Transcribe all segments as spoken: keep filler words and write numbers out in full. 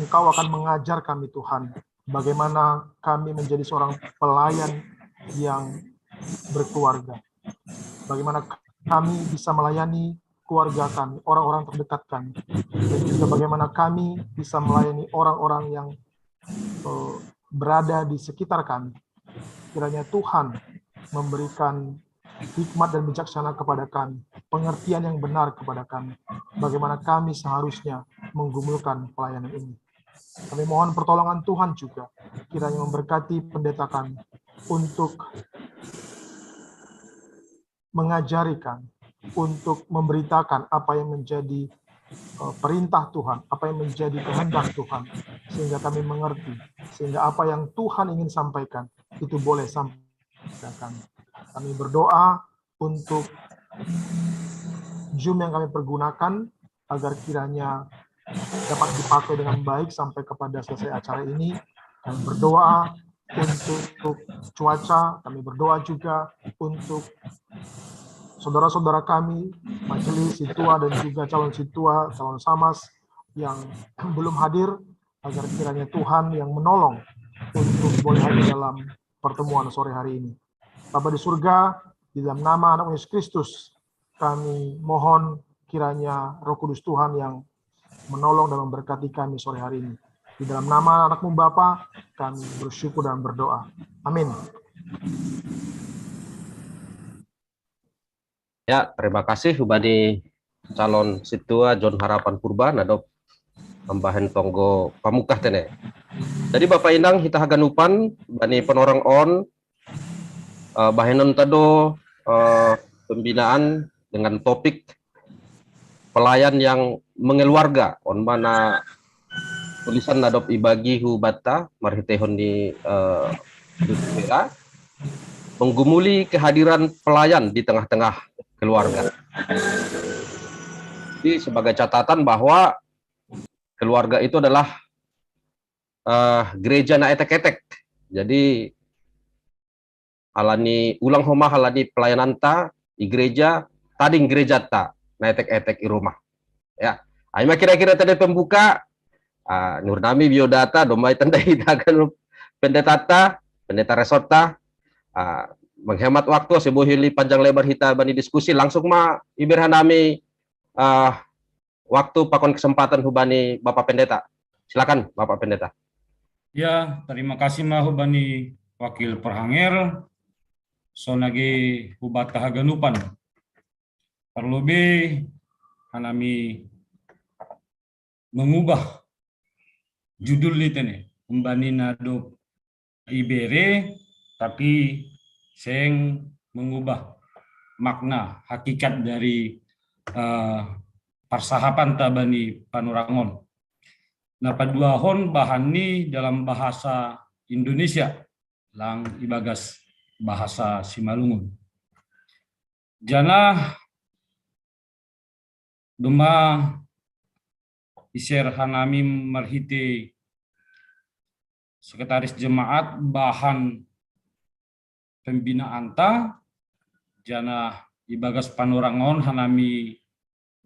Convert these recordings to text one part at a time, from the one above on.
Engkau akan mengajar kami, Tuhan, bagaimana kami menjadi seorang pelayan yang berkeluarga. Bagaimana kami bisa melayani keluarga kami, orang-orang terdekat kami, dan juga bagaimana kami bisa melayani orang-orang yang eh, berada di sekitar kami. Kiranya Tuhan memberikan hikmat dan bijaksana kepada kami, pengertian yang benar kepada kami, bagaimana kami seharusnya menggumulkan pelayanan ini. Kami mohon pertolongan Tuhan juga, kiranya memberkati pendeta kami untuk mengajari kami, untuk memberitakan apa yang menjadi eh, perintah Tuhan, apa yang menjadi kehendak Tuhan, sehingga kami mengerti, sehingga apa yang Tuhan ingin sampaikan itu boleh sampaikan. Kami berdoa untuk Zoom yang kami pergunakan, agar kiranya dapat dipakai dengan baik sampai kepada selesai acara ini. Kami berdoa untuk cuaca, kami berdoa juga untuk saudara-saudara kami, majelis situa dan juga calon situa, calon samas yang belum hadir, agar kiranya Tuhan yang menolong untuk boleh hadir dalam pertemuan sore hari ini. Bapa di surga, di dalam nama Anak Yesus Kristus, kami mohon kiranya Roh Kudus Tuhan yang menolong dan memberkati kami sore hari ini. Di dalam nama Anakmu Bapa, kami bersyukur dan berdoa. Amin. Ya, terima kasih hubani calon situa John Harapan Purba nadop ambahen tonggo pamukah tene. Jadi Bapak Inang, hita haganupan bani panorang on uh, bahenon tado uh, pembinaan dengan topik pelayan yang mengeluarga. On mana tulisan nadop ibagi hu bata marhitehon ni uh, menggumuli kehadiran pelayan di tengah-tengah keluarga. Jadi sebagai catatan bahwa keluarga itu adalah uh, gereja na etek-etek. Jadi alani ulang homa alani pelayanan ta i gereja, tading gereja ta na etek-etek i rumah. Ya, ai ma kira-kira tadi pembuka. Uh, nur nami biodata domai tanda hita kan pendeta ta, pendeta resort ta. Uh, menghemat waktu, sebohili panjang lebar hita bani diskusi, langsung ma iberhan nami uh, waktu pakon kesempatan hubani Bapak Pendeta. Silakan Bapak Pendeta. Ya, terima kasih ma hubani Wakil Perhanger, sonagi hubat kahaganupan. Terlebih hanami mengubah judul ni tene, umbani nadop ibere, tapi seng mengubah makna hakikat dari uh, persahapan tabani panurangon. Nah, paduahon bahan ni dalam bahasa Indonesia lang ibagas bahasa Simalungun. Janah duma iser hanami marhite sekretaris jemaat bahan pembinaan ta, janah ibagas panurangon hanami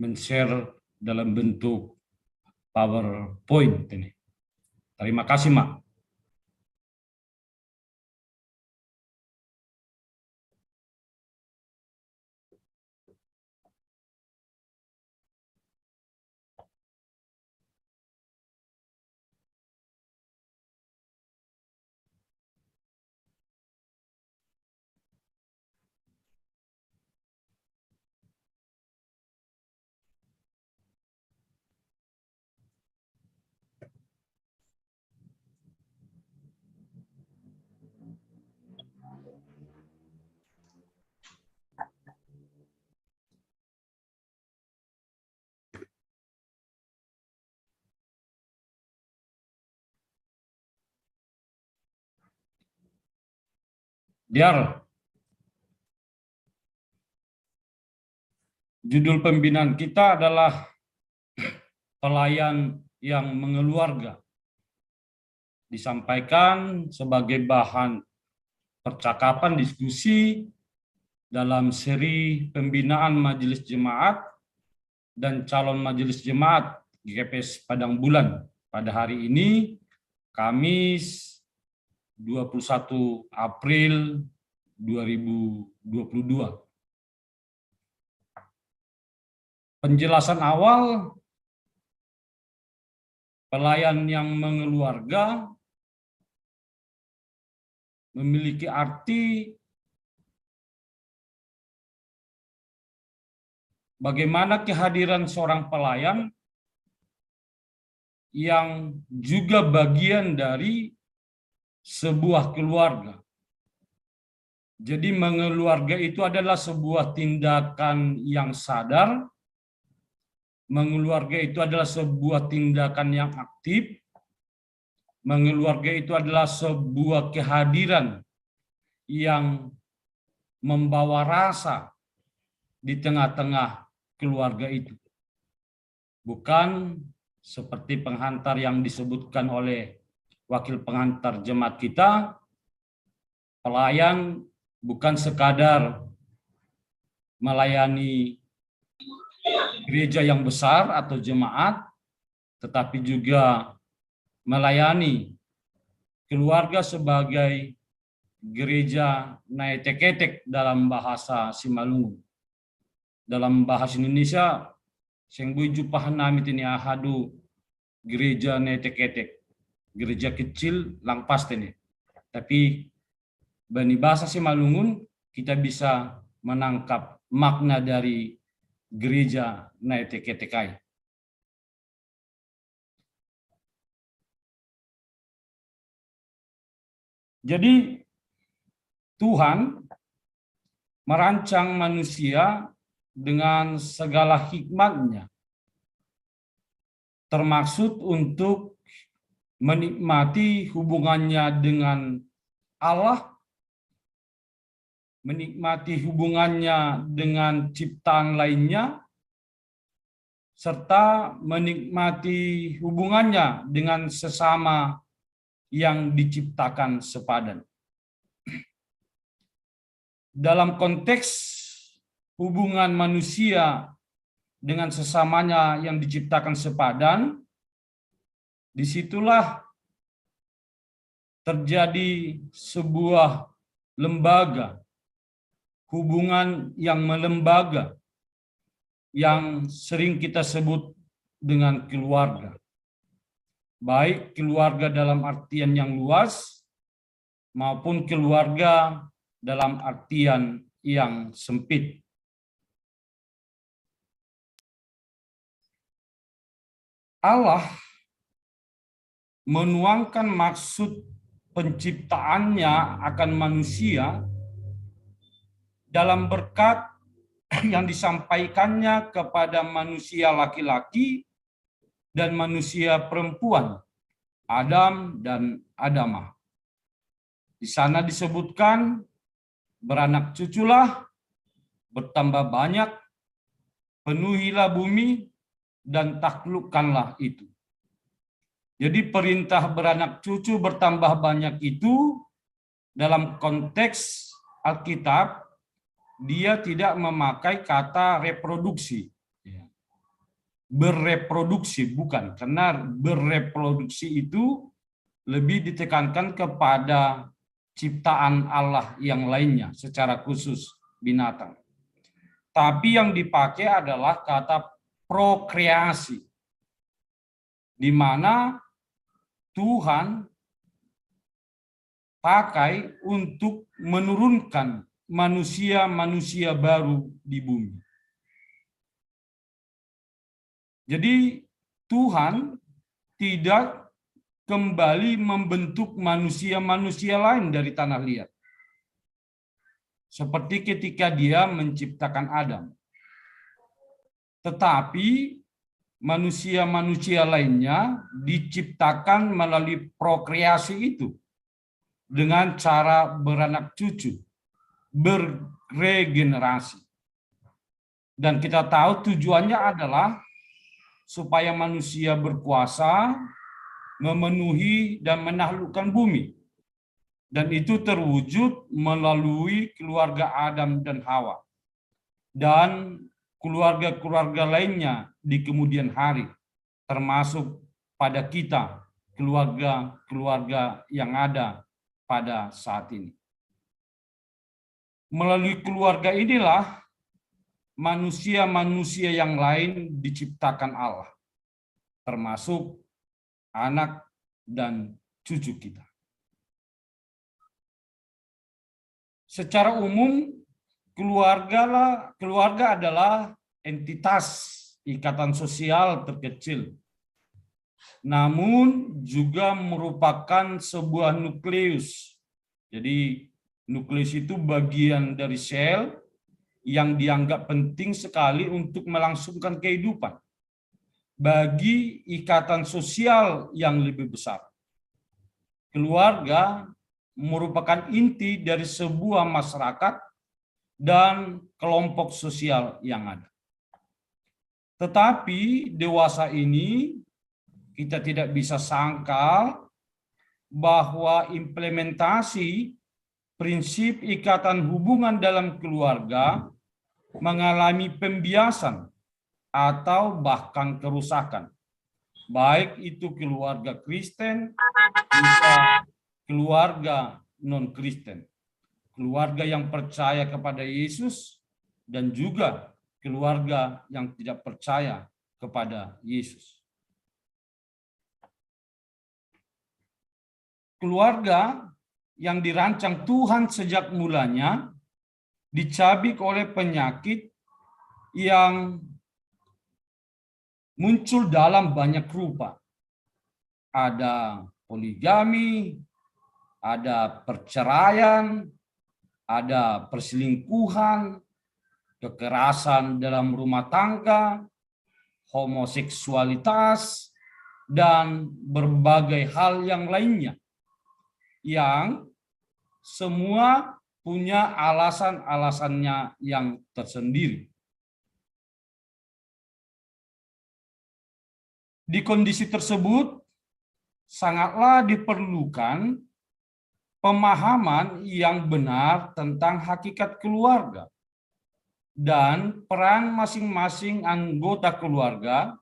men-share dalam bentuk PowerPoint ini. Terima kasih, Mak. Diar. Judul pembinaan kita adalah pelayan yang mengeluarga. Disampaikan sebagai bahan percakapan diskusi dalam seri pembinaan majelis jemaat dan calon majelis jemaat G K P S Padang Bulan pada hari ini, Kamis, dua puluh satu April dua ribu dua puluh dua. Penjelasan awal, pelayan yang mengeluarga memiliki arti bagaimana kehadiran seorang pelayan yang juga bagian dari sebuah keluarga. Jadi, mengeluarga itu adalah sebuah tindakan yang sadar, mengeluarga itu adalah sebuah tindakan yang aktif, mengeluarga itu adalah sebuah kehadiran yang membawa rasa di tengah-tengah keluarga itu. Bukan seperti penghantar yang disebutkan oleh wakil penghantar jemaat kita, pelayan bukan sekadar melayani gereja yang besar atau jemaat, tetapi juga melayani keluarga sebagai gereja naetek-etek dalam bahasa Simalungun. Dalam bahasa Indonesia, seng boi ju pahanami tene ahadu gereja naetek-etek, gereja kecil lang pas tene. Tapi bani bahasa Simalungun, kita bisa menangkap makna dari gereja naetek-etek ai. Jadi, Tuhan merancang manusia dengan segala hikmatnya, termaksud untuk menikmati hubungannya dengan Allah, menikmati hubungannya dengan ciptaan lainnya, serta menikmati hubungannya dengan sesama yang diciptakan sepadan. Dalam konteks hubungan manusia dengan sesamanya yang diciptakan sepadan, disitulah terjadi sebuah lembaga, hubungan yang melembaga, yang sering kita sebut dengan keluarga. Baik keluarga dalam artian yang luas maupun keluarga dalam artian yang sempit. Allah menuangkan maksud penciptaannya akan manusia dalam berkat yang disampaikannya kepada manusia laki-laki dan manusia perempuan, Adam dan Adamah. Di sana disebutkan, "Beranak cuculah, bertambah banyak, penuhilah bumi, dan taklukkanlah itu." Jadi perintah beranak cucu bertambah banyak itu dalam konteks Alkitab, dia tidak memakai kata reproduksi. Ya. Bereproduksi, bukan. Karena bereproduksi itu lebih ditekankan kepada ciptaan Allah yang lainnya, secara khusus binatang. Tapi yang dipakai adalah kata prokreasi, di mana Tuhan pakai untuk menurunkan manusia-manusia baru di bumi. Jadi Tuhan tidak kembali membentuk manusia-manusia lain dari tanah liat, seperti ketika Dia menciptakan Adam. Tetapi manusia-manusia lainnya diciptakan melalui prokreasi itu dengan cara beranak cucu, berregenerasi. Dan kita tahu tujuannya adalah supaya manusia berkuasa, memenuhi dan menaklukkan bumi. Dan itu terwujud melalui keluarga Adam dan Hawa dan keluarga-keluarga lainnya di kemudian hari, termasuk pada kita, keluarga-keluarga yang ada pada saat ini. Melalui keluarga inilah manusia-manusia yang lain diciptakan Allah, termasuk anak dan cucu kita. Secara umum, keluarga, keluarga adalah entitas ikatan sosial terkecil, namun juga merupakan sebuah nukleus. Jadi, nukleus itu bagian dari sel yang dianggap penting sekali untuk melangsungkan kehidupan bagi ikatan sosial yang lebih besar. Keluarga merupakan inti dari sebuah masyarakat dan kelompok sosial yang ada. Tetapi dewasa ini, kita tidak bisa sangkal bahwa implementasi prinsip ikatan hubungan dalam keluarga mengalami pembiasan atau bahkan kerusakan, baik itu keluarga Kristen, juga keluarga non-Kristen, keluarga yang percaya kepada Yesus, dan juga keluarga yang tidak percaya kepada Yesus. Keluarga yang dirancang Tuhan sejak mulanya dicabik oleh penyakit yang muncul dalam banyak rupa. Ada poligami, ada perceraian, ada perselingkuhan, kekerasan dalam rumah tangga, homoseksualitas, dan berbagai hal yang lainnya, yang semua punya alasan-alasannya yang tersendiri. Di kondisi tersebut, sangatlah diperlukan pemahaman yang benar tentang hakikat keluarga dan peran masing-masing anggota keluarga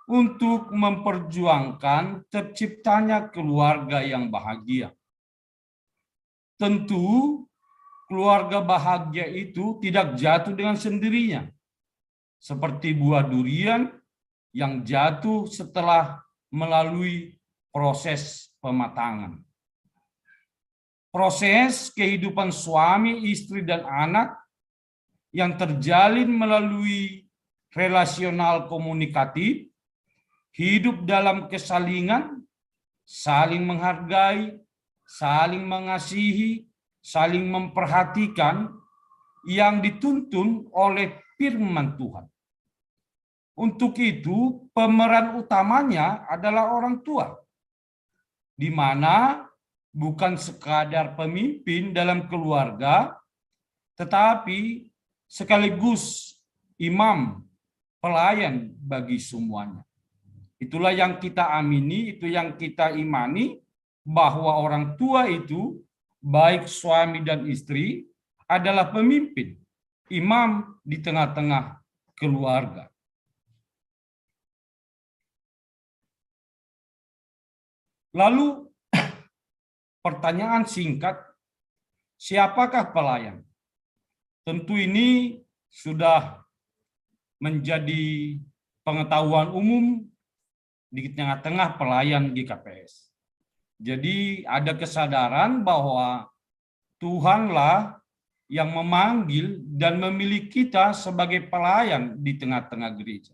untuk memperjuangkan terciptanya keluarga yang bahagia. Tentu, keluarga bahagia itu tidak jatuh dengan sendirinya, seperti buah durian yang jatuh setelah melalui proses pematangan. Proses kehidupan suami, istri, dan anak yang terjalin melalui relasional komunikatif, hidup dalam kesalingan, saling menghargai, saling mengasihi, saling memperhatikan, yang dituntun oleh firman Tuhan. Untuk itu, pemeran utamanya adalah orang tua, di mana bukan sekadar pemimpin dalam keluarga, tetapi sekaligus imam, pelayan bagi semuanya. Itulah yang kita amini, itu yang kita imani, bahwa orang tua itu, baik suami dan istri, adalah pemimpin, imam di tengah-tengah keluarga. Lalu, pertanyaan singkat, siapakah pelayan? Tentu ini sudah menjadi pengetahuan umum di tengah-tengah pelayan G K P S. Jadi, ada kesadaran bahwa Tuhanlah yang memanggil dan memilih kita sebagai pelayan di tengah-tengah gereja.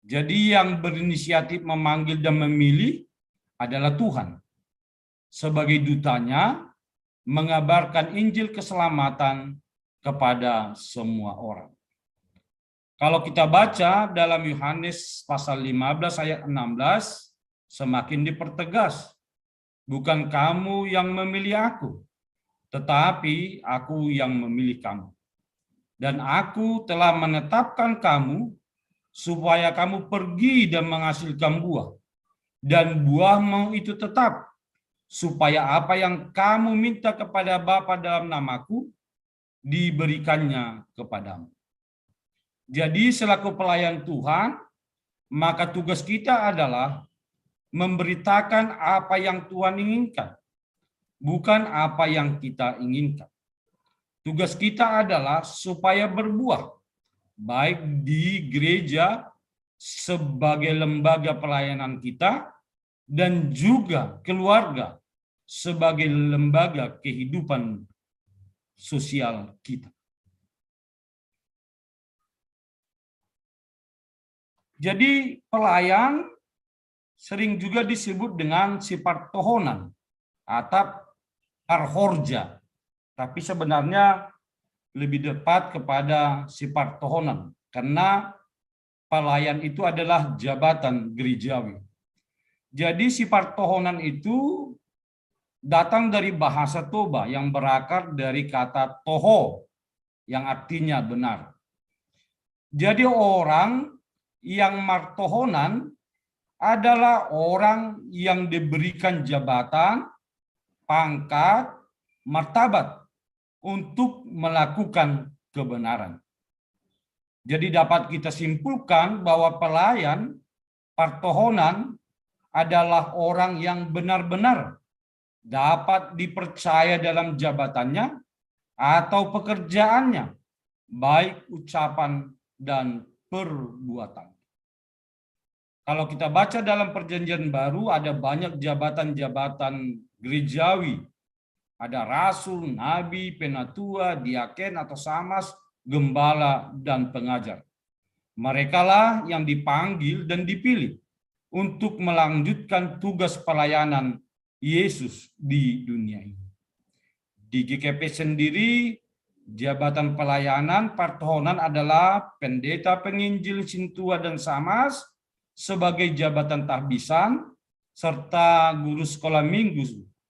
Jadi, yang berinisiatif memanggil dan memilih adalah Tuhan. Sebagai dutanya, mengabarkan Injil keselamatan kepada semua orang. Kalau kita baca dalam Yohanes pasal lima belas ayat enam belas, semakin dipertegas, "Bukan kamu yang memilih aku, tetapi aku yang memilih kamu. Dan aku telah menetapkan kamu supaya kamu pergi dan menghasilkan buah. Dan buahmu itu tetap, supaya apa yang kamu minta kepada Bapa dalam namaku, diberikannya kepadamu." Jadi, selaku pelayan Tuhan, maka tugas kita adalah memberitakan apa yang Tuhan inginkan, bukan apa yang kita inginkan. Tugas kita adalah supaya berbuah, baik di gereja sebagai lembaga pelayanan kita, dan juga keluarga sebagai lembaga kehidupan sosial kita. Jadi pelayan sering juga disebut dengan sipartohonan atau parhorja. Tapi sebenarnya lebih tepat kepada sipartohonan karena pelayan itu adalah jabatan gerejawi. Jadi sipartohonan itu datang dari bahasa Toba yang berakar dari kata toho yang artinya benar. Jadi orang yang martohonan adalah orang yang diberikan jabatan, pangkat, martabat untuk melakukan kebenaran. Jadi dapat kita simpulkan bahwa pelayan partohonan adalah orang yang benar-benar dapat dipercaya dalam jabatannya atau pekerjaannya, baik ucapan dan perbuatan. Kalau kita baca dalam perjanjian baru, ada banyak jabatan-jabatan gerejawi. Ada rasul, nabi, penatua, diaken atau samas, gembala, dan pengajar. Merekalah yang dipanggil dan dipilih untuk melanjutkan tugas pelayanan Yesus di dunia ini. Di G K P sendiri, jabatan pelayanan partohonan adalah pendeta penginjil sintua dan samas sebagai jabatan tahbisan, serta guru sekolah minggu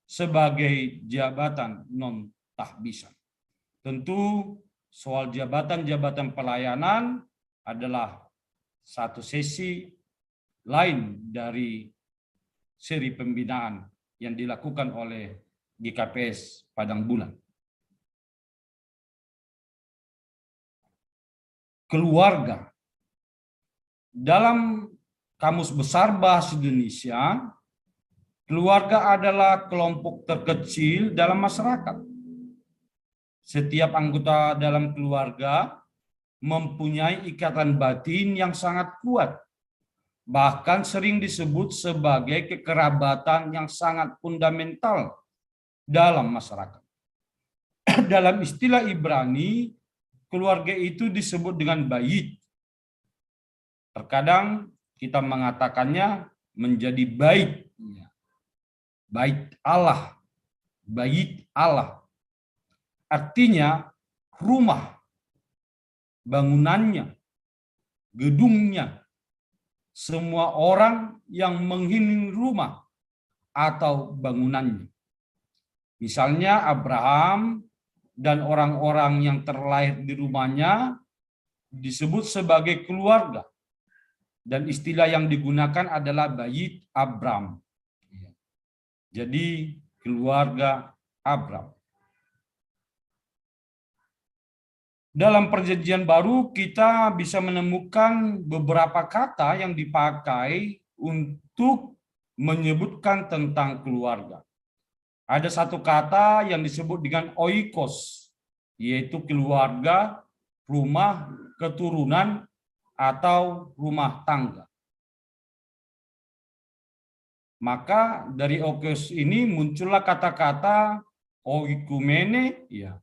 sebagai jabatan non tahbisan. Tentu soal jabatan-jabatan pelayanan adalah satu sesi lain dari seri pembinaan yang dilakukan oleh G K P S Padang Bulan. Keluarga. Dalam Kamus Besar Bahasa Indonesia, keluarga adalah kelompok terkecil dalam masyarakat. Setiap anggota dalam keluarga mempunyai ikatan batin yang sangat kuat, bahkan sering disebut sebagai kekerabatan yang sangat fundamental dalam masyarakat. Dalam istilah Ibrani, keluarga itu disebut dengan bait. Terkadang kita mengatakannya menjadi bait. Bait Allah, bait Allah. Artinya rumah, bangunannya, gedungnya, semua orang yang menghuni rumah atau bangunannya. Misalnya Abraham dan orang-orang yang terlahir di rumahnya disebut sebagai keluarga. Dan istilah yang digunakan adalah bait Abram. Jadi keluarga Abram. Dalam perjanjian baru kita bisa menemukan beberapa kata yang dipakai untuk menyebutkan tentang keluarga. Ada satu kata yang disebut dengan oikos, yaitu keluarga, rumah, keturunan, atau rumah tangga. Maka dari oikos ini muncullah kata-kata oikumene, ya,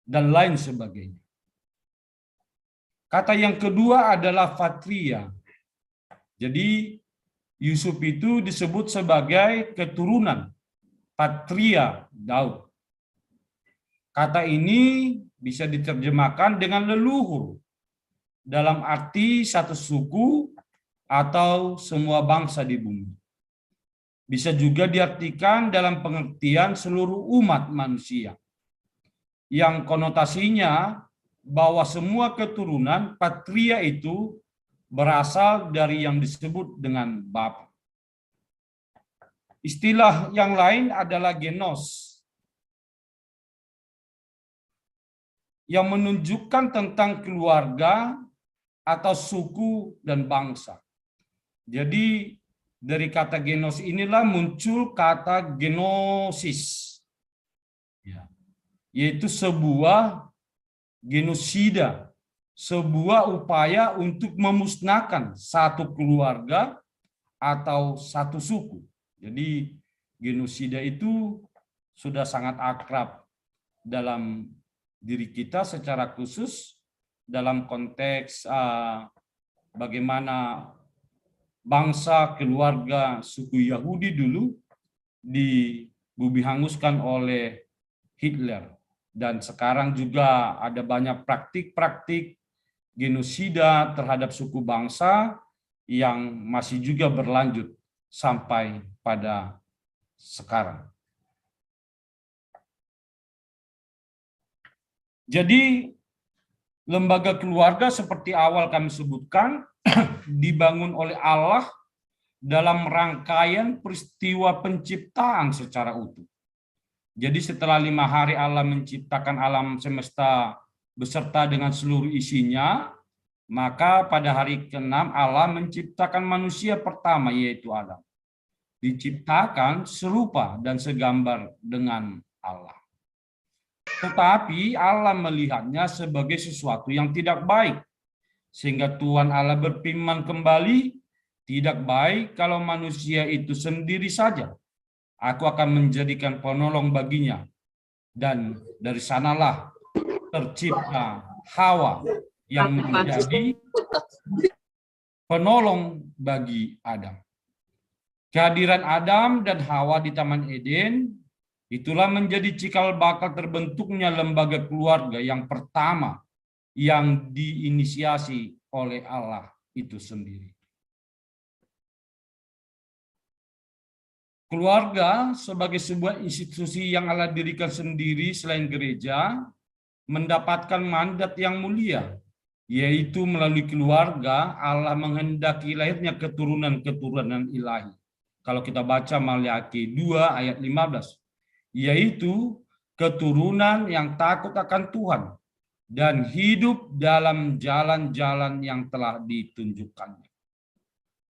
dan lain sebagainya. Kata yang kedua adalah patria. Jadi Yusuf itu disebut sebagai keturunan patria Daud. Kata ini bisa diterjemahkan dengan leluhur dalam arti satu suku atau semua bangsa di bumi. Bisa juga diartikan dalam pengertian seluruh umat manusia, yang konotasinya bahwa semua keturunan patria itu berasal dari yang disebut dengan bapa. Istilah yang lain adalah genos, yang menunjukkan tentang keluarga atau suku dan bangsa. Jadi dari kata genos inilah muncul kata genosis, ya, yaitu sebuah genosida, sebuah upaya untuk memusnahkan satu keluarga atau satu suku. Jadi genosida itu sudah sangat akrab dalam diri kita secara khusus dalam konteks uh, bagaimana bangsa, keluarga, suku Yahudi dulu di bumi hanguskan oleh Hitler. Dan sekarang juga ada banyak praktik-praktik genosida terhadap suku bangsa yang masih juga berlanjut sampai pada sekarang. Jadi lembaga keluarga seperti awal kami sebutkan dibangun oleh Allah dalam rangkaian peristiwa penciptaan secara utuh. Jadi setelah lima hari Allah menciptakan alam semesta beserta dengan seluruh isinya, maka pada hari keenam Allah menciptakan manusia pertama, yaitu Adam. Diciptakan serupa dan segambar dengan Allah. Tetapi Allah melihatnya sebagai sesuatu yang tidak baik. Sehingga Tuhan Allah berfirman kembali, "Tidak baik kalau manusia itu sendiri saja. Aku akan menjadikan penolong baginya." Dan dari sanalah tercipta Hawa yang menjadi penolong bagi Adam. Kehadiran Adam dan Hawa di Taman Eden itulah menjadi cikal bakal terbentuknya lembaga keluarga yang pertama yang diinisiasi oleh Allah itu sendiri. Keluarga sebagai sebuah institusi yang Allah dirikan sendiri selain gereja mendapatkan mandat yang mulia, yaitu melalui keluarga Allah menghendaki lahirnya keturunan-keturunan ilahi. Kalau kita baca Maleakhi dua ayat lima belas, yaitu keturunan yang takut akan Tuhan dan hidup dalam jalan-jalan yang telah ditunjukkannya.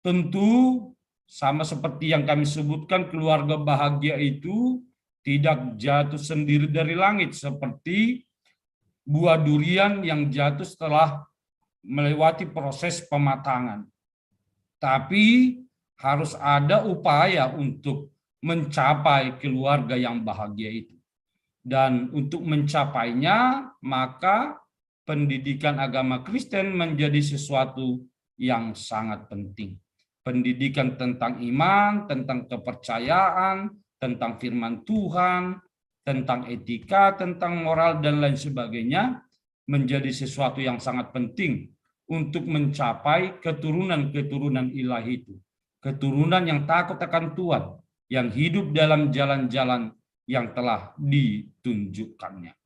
Tentu sama seperti yang kami sebutkan, keluarga bahagia itu tidak jatuh sendiri dari langit seperti buah durian yang jatuh setelah melewati proses pematangan. Tapi harus ada upaya untuk mencapai keluarga yang bahagia itu. Dan untuk mencapainya, maka pendidikan agama Kristen menjadi sesuatu yang sangat penting. Pendidikan tentang iman, tentang kepercayaan, tentang firman Tuhan, tentang etika, tentang moral, dan lain sebagainya menjadi sesuatu yang sangat penting untuk mencapai keturunan-keturunan ilahi itu. Keturunan yang takut akan Tuhan, yang hidup dalam jalan-jalan yang telah ditunjukkannya.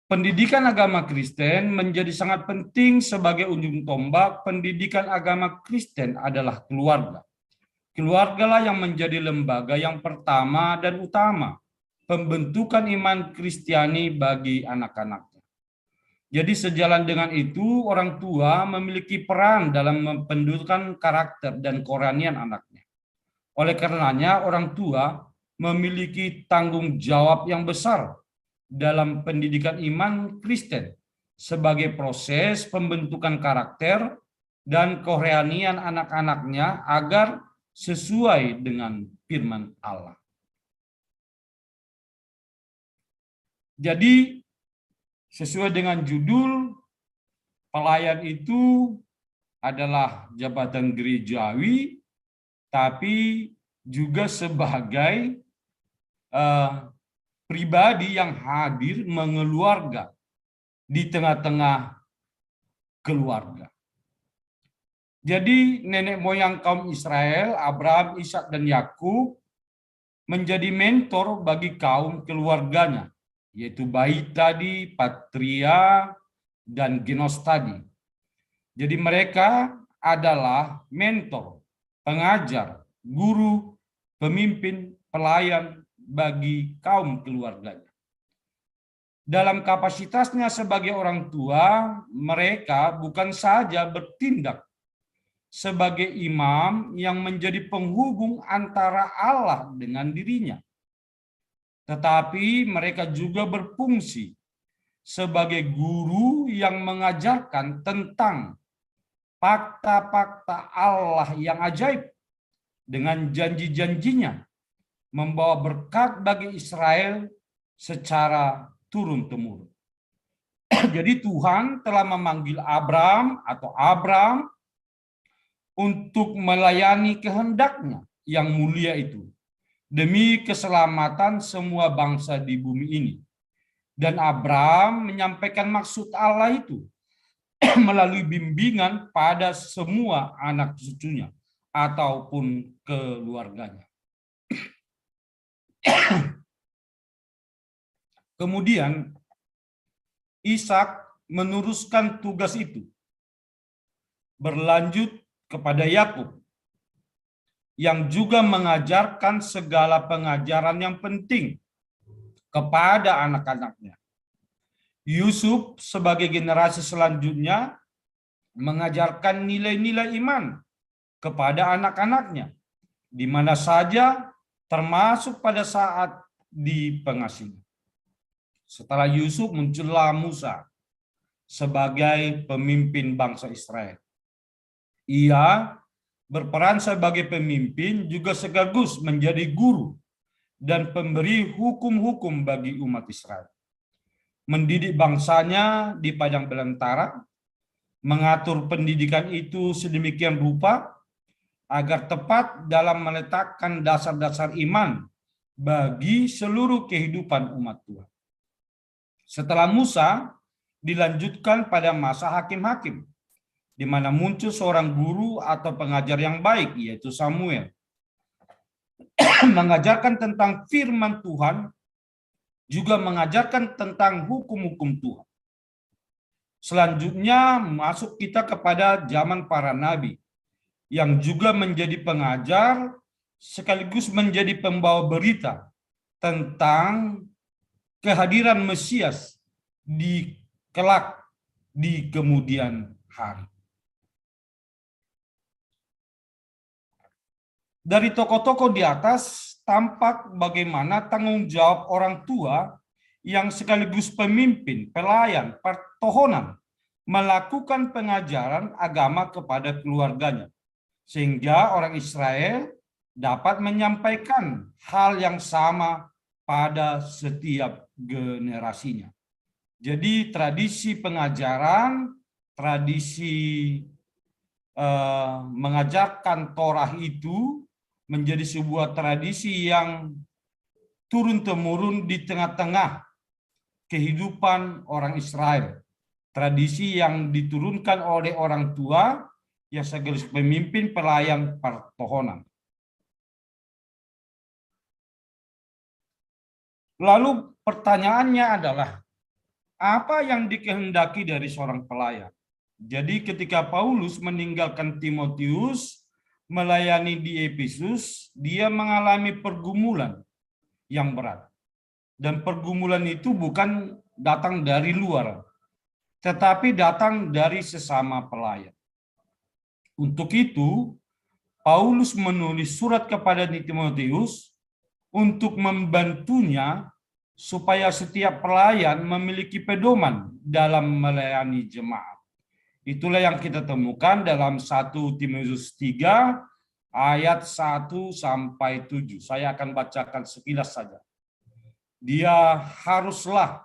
Pendidikan agama Kristen menjadi sangat penting sebagai ujung tombak pendidikan agama Kristen adalah keluarga. Keluargalah yang menjadi lembaga yang pertama dan utama pembentukan iman Kristiani bagi anak-anaknya. Jadi sejalan dengan itu, orang tua memiliki peran dalam membentukkan karakter dan kerohanian anaknya. Oleh karenanya, orang tua memiliki tanggung jawab yang besar dalam pendidikan iman Kristen sebagai proses pembentukan karakter dan kerohanian anak-anaknya agar sesuai dengan firman Allah. Jadi sesuai dengan judul, pelayan itu adalah jabatan gerejawi, tapi juga sebagai uh, pribadi yang hadir mengeluarga di tengah-tengah keluarga. Jadi nenek moyang kaum Israel, Abraham, Ishak, dan Yakub menjadi mentor bagi kaum keluarganya, yaitu bait tadi, patria, dan genos tadi. Jadi mereka adalah mentor, pengajar, guru, pemimpin, pelayan bagi kaum keluarganya. Dalam kapasitasnya sebagai orang tua, mereka bukan saja bertindak sebagai imam yang menjadi penghubung antara Allah dengan dirinya, tetapi mereka juga berfungsi sebagai guru yang mengajarkan tentang fakta-fakta Allah yang ajaib dengan janji-janjinya, membawa berkat bagi Israel secara turun-temurun. Jadi Tuhan telah memanggil Abram atau Abram untuk melayani kehendaknya yang mulia itu demi keselamatan semua bangsa di bumi ini. Dan Abram menyampaikan maksud Allah itu melalui bimbingan pada semua anak cucunya ataupun keluarganya. Kemudian Ishak meneruskan tugas itu, berlanjut kepada Yakub yang juga mengajarkan segala pengajaran yang penting kepada anak-anaknya. Yusuf sebagai generasi selanjutnya mengajarkan nilai-nilai iman kepada anak-anaknya di mana saja, termasuk pada saat di pengasingan. Setelah Yusuf, muncullah Musa sebagai pemimpin bangsa Israel. Ia berperan sebagai pemimpin juga sekaligus menjadi guru dan pemberi hukum-hukum bagi umat Israel. Mendidik bangsanya di padang belantara, mengatur pendidikan itu sedemikian rupa agar tepat dalam meletakkan dasar-dasar iman bagi seluruh kehidupan umat Tuhan. Setelah Musa, dilanjutkan pada masa hakim-hakim, di mana muncul seorang guru atau pengajar yang baik, yaitu Samuel. Mengajarkan tentang firman Tuhan, juga mengajarkan tentang hukum-hukum Tuhan. Selanjutnya masuk kita kepada zaman para nabi yang juga menjadi pengajar sekaligus menjadi pembawa berita tentang kehadiran Mesias di kelak di kemudian hari. Dari tokoh-tokoh di atas tampak bagaimana tanggung jawab orang tua yang sekaligus pemimpin, pelayan, pertohonan melakukan pengajaran agama kepada keluarganya, sehingga orang Israel dapat menyampaikan hal yang sama pada setiap generasinya. Jadi tradisi pengajaran, tradisi eh, mengajarkan Torah itu menjadi sebuah tradisi yang turun-temurun di tengah-tengah kehidupan orang Israel. Tradisi yang diturunkan oleh orang tua yang sekaligus pemimpin pelayan pertohonan. Lalu pertanyaannya adalah, apa yang dikehendaki dari seorang pelayan? Jadi ketika Paulus meninggalkan Timotius melayani di Efesus, dia mengalami pergumulan yang berat. Dan pergumulan itu bukan datang dari luar, tetapi datang dari sesama pelayan. Untuk itu, Paulus menulis surat kepada Timotius untuk membantunya supaya setiap pelayan memiliki pedoman dalam melayani jemaat. Itulah yang kita temukan dalam satu Timotius tiga ayat satu sampai tujuh. Saya akan bacakan sekilas saja. Dia haruslah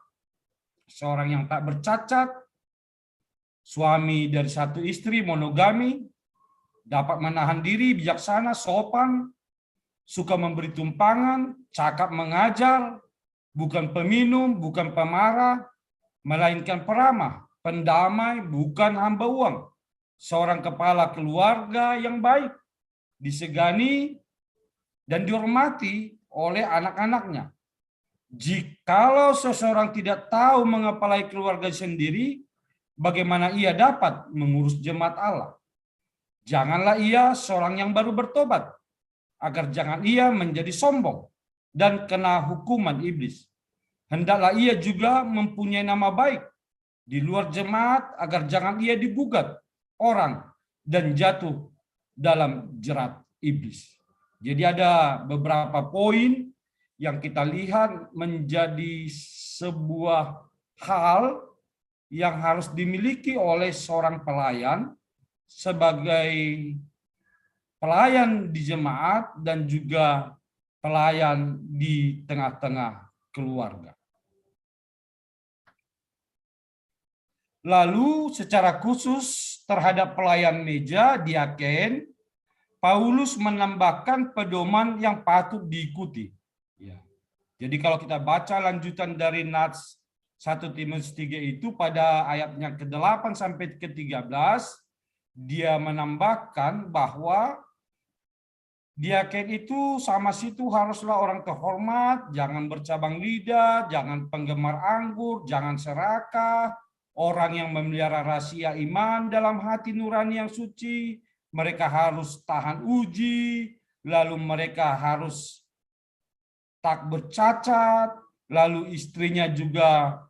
seorang yang tak bercacat, suami dari satu istri, monogami, dapat menahan diri, bijaksana, sopan, suka memberi tumpangan, cakap mengajar, bukan peminum, bukan pemarah, melainkan peramah, pendamai, bukan hamba uang, seorang kepala keluarga yang baik, disegani dan dihormati oleh anak-anaknya. Jikalau seseorang tidak tahu mengepalai keluarga sendiri, bagaimana ia dapat mengurus jemaat Allah? Janganlah ia seorang yang baru bertobat, agar jangan ia menjadi sombong dan kena hukuman iblis. Hendaklah ia juga mempunyai nama baik di luar jemaat, agar jangan ia digugat orang dan jatuh dalam jerat iblis. Jadi ada beberapa poin yang kita lihat menjadi sebuah hal yang harus dimiliki oleh seorang pelayan sebagai pelayan di jemaat dan juga pelayan di tengah-tengah keluarga. Lalu secara khusus terhadap pelayan meja, diaken, Paulus menambahkan pedoman yang patut diikuti. Ya. Jadi kalau kita baca lanjutan dari nats satu Timotius tiga itu, pada ayatnya kedelapan sampai ketiga belas, dia menambahkan bahwa diaken itu sama situ haruslah orang terhormat, jangan bercabang lidah, jangan penggemar anggur, jangan serakah, orang yang memelihara rahasia iman dalam hati nurani yang suci, mereka harus tahan uji, lalu mereka harus tak bercacat, lalu istrinya juga,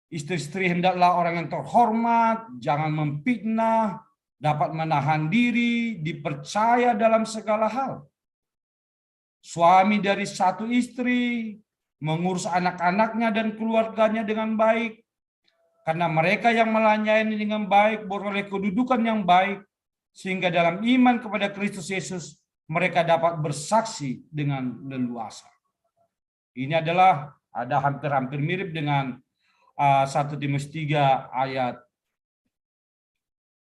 istri-istri hendaklah orang yang terhormat, jangan memfitnah, dapat menahan diri, dipercaya dalam segala hal. Suami dari satu istri mengurus anak-anaknya dan keluarganya dengan baik, karena mereka yang melayani dengan baik beroleh kedudukan yang baik, sehingga dalam iman kepada Kristus Yesus mereka dapat bersaksi dengan leluasa. Ini adalah ada hampir-hampir mirip dengan uh, satu Timotius tiga ayat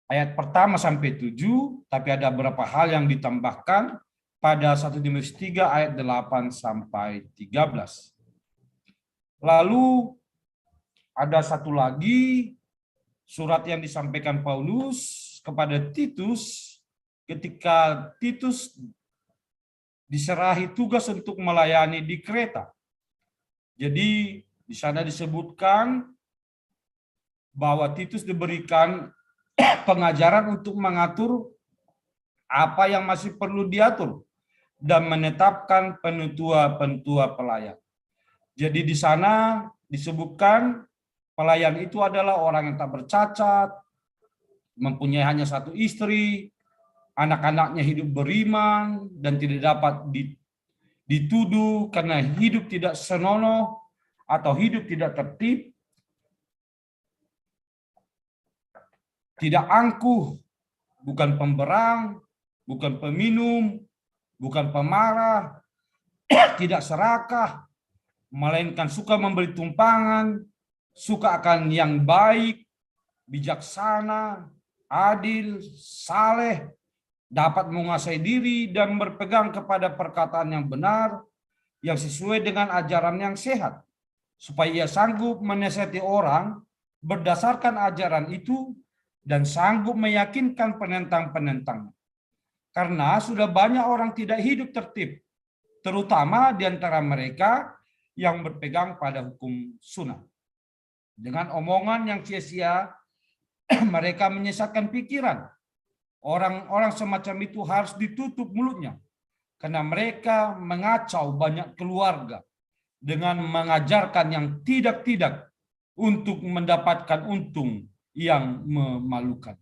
ayat pertama sampai tujuh, tapi ada beberapa hal yang ditambahkan pada satu Timotius tiga ayat delapan sampai tiga belas. Lalu ada satu lagi surat yang disampaikan Paulus kepada Titus ketika Titus diserahi tugas untuk melayani di Kreta. Jadi di sana disebutkan bahwa Titus diberikan pengajaran untuk mengatur apa yang masih perlu diatur dan menetapkan penutua-penutua pelayan. Jadi di sana disebutkan pelayan itu adalah orang yang tak bercacat, mempunyai hanya satu istri, anak-anaknya hidup beriman dan tidak dapat dituduh karena hidup tidak senonoh atau hidup tidak tertib, tidak angkuh, bukan pemberang, bukan peminum, bukan pemarah, tidak serakah, melainkan suka memberi tumpangan, suka akan yang baik, bijaksana, adil, saleh, dapat menguasai diri dan berpegang kepada perkataan yang benar, yang sesuai dengan ajaran yang sehat, supaya ia sanggup menasihati orang berdasarkan ajaran itu dan sanggup meyakinkan penentang-penentangnya. Karena sudah banyak orang tidak hidup tertib, terutama di antara mereka yang berpegang pada hukum sunnah. Dengan omongan yang sia-sia, mereka menyesatkan pikiran. Orang-orang semacam itu harus ditutup mulutnya, karena mereka mengacau banyak keluarga dengan mengajarkan yang tidak-tidak untuk mendapatkan untung yang memalukan.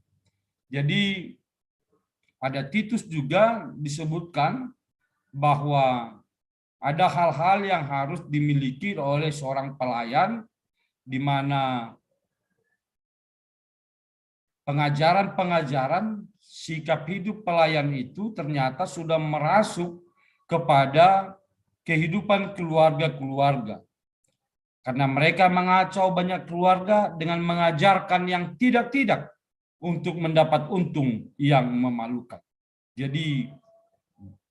Jadi pada Titus juga disebutkan bahwa ada hal-hal yang harus dimiliki oleh seorang pelayan, di mana pengajaran-pengajaran sikap hidup pelayan itu ternyata sudah merasuk kepada kehidupan keluarga-keluarga. Karena mereka mengacau banyak keluarga dengan mengajarkan yang tidak-tidak untuk mendapat untung yang memalukan. Jadi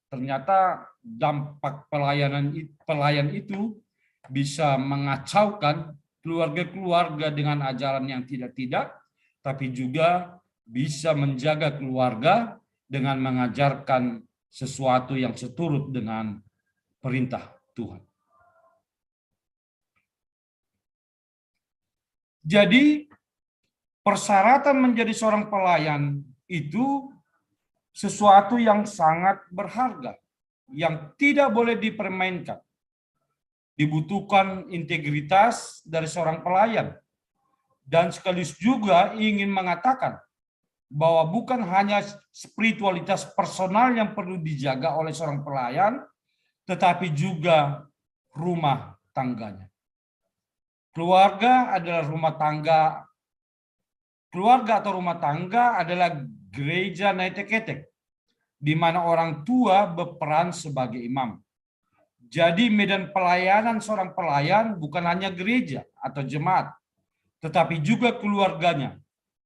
ternyata dampak pelayanan pelayan itu bisa mengacaukan keluarga-keluarga dengan ajaran yang tidak-tidak, tapi juga bisa menjaga keluarga dengan mengajarkan sesuatu yang seturut dengan perintah Tuhan. Jadi persyaratan menjadi seorang pelayan itu sesuatu yang sangat berharga, yang tidak boleh dipermainkan. Dibutuhkan integritas dari seorang pelayan. Dan sekaligus juga ingin mengatakan bahwa bukan hanya spiritualitas personal yang perlu dijaga oleh seorang pelayan, tetapi juga rumah tangganya. Keluarga adalah rumah tangga, keluarga atau rumah tangga adalah gereja Naiteketek, di mana orang tua berperan sebagai imam. Jadi medan pelayanan seorang pelayan bukan hanya gereja atau jemaat, tetapi juga keluarganya,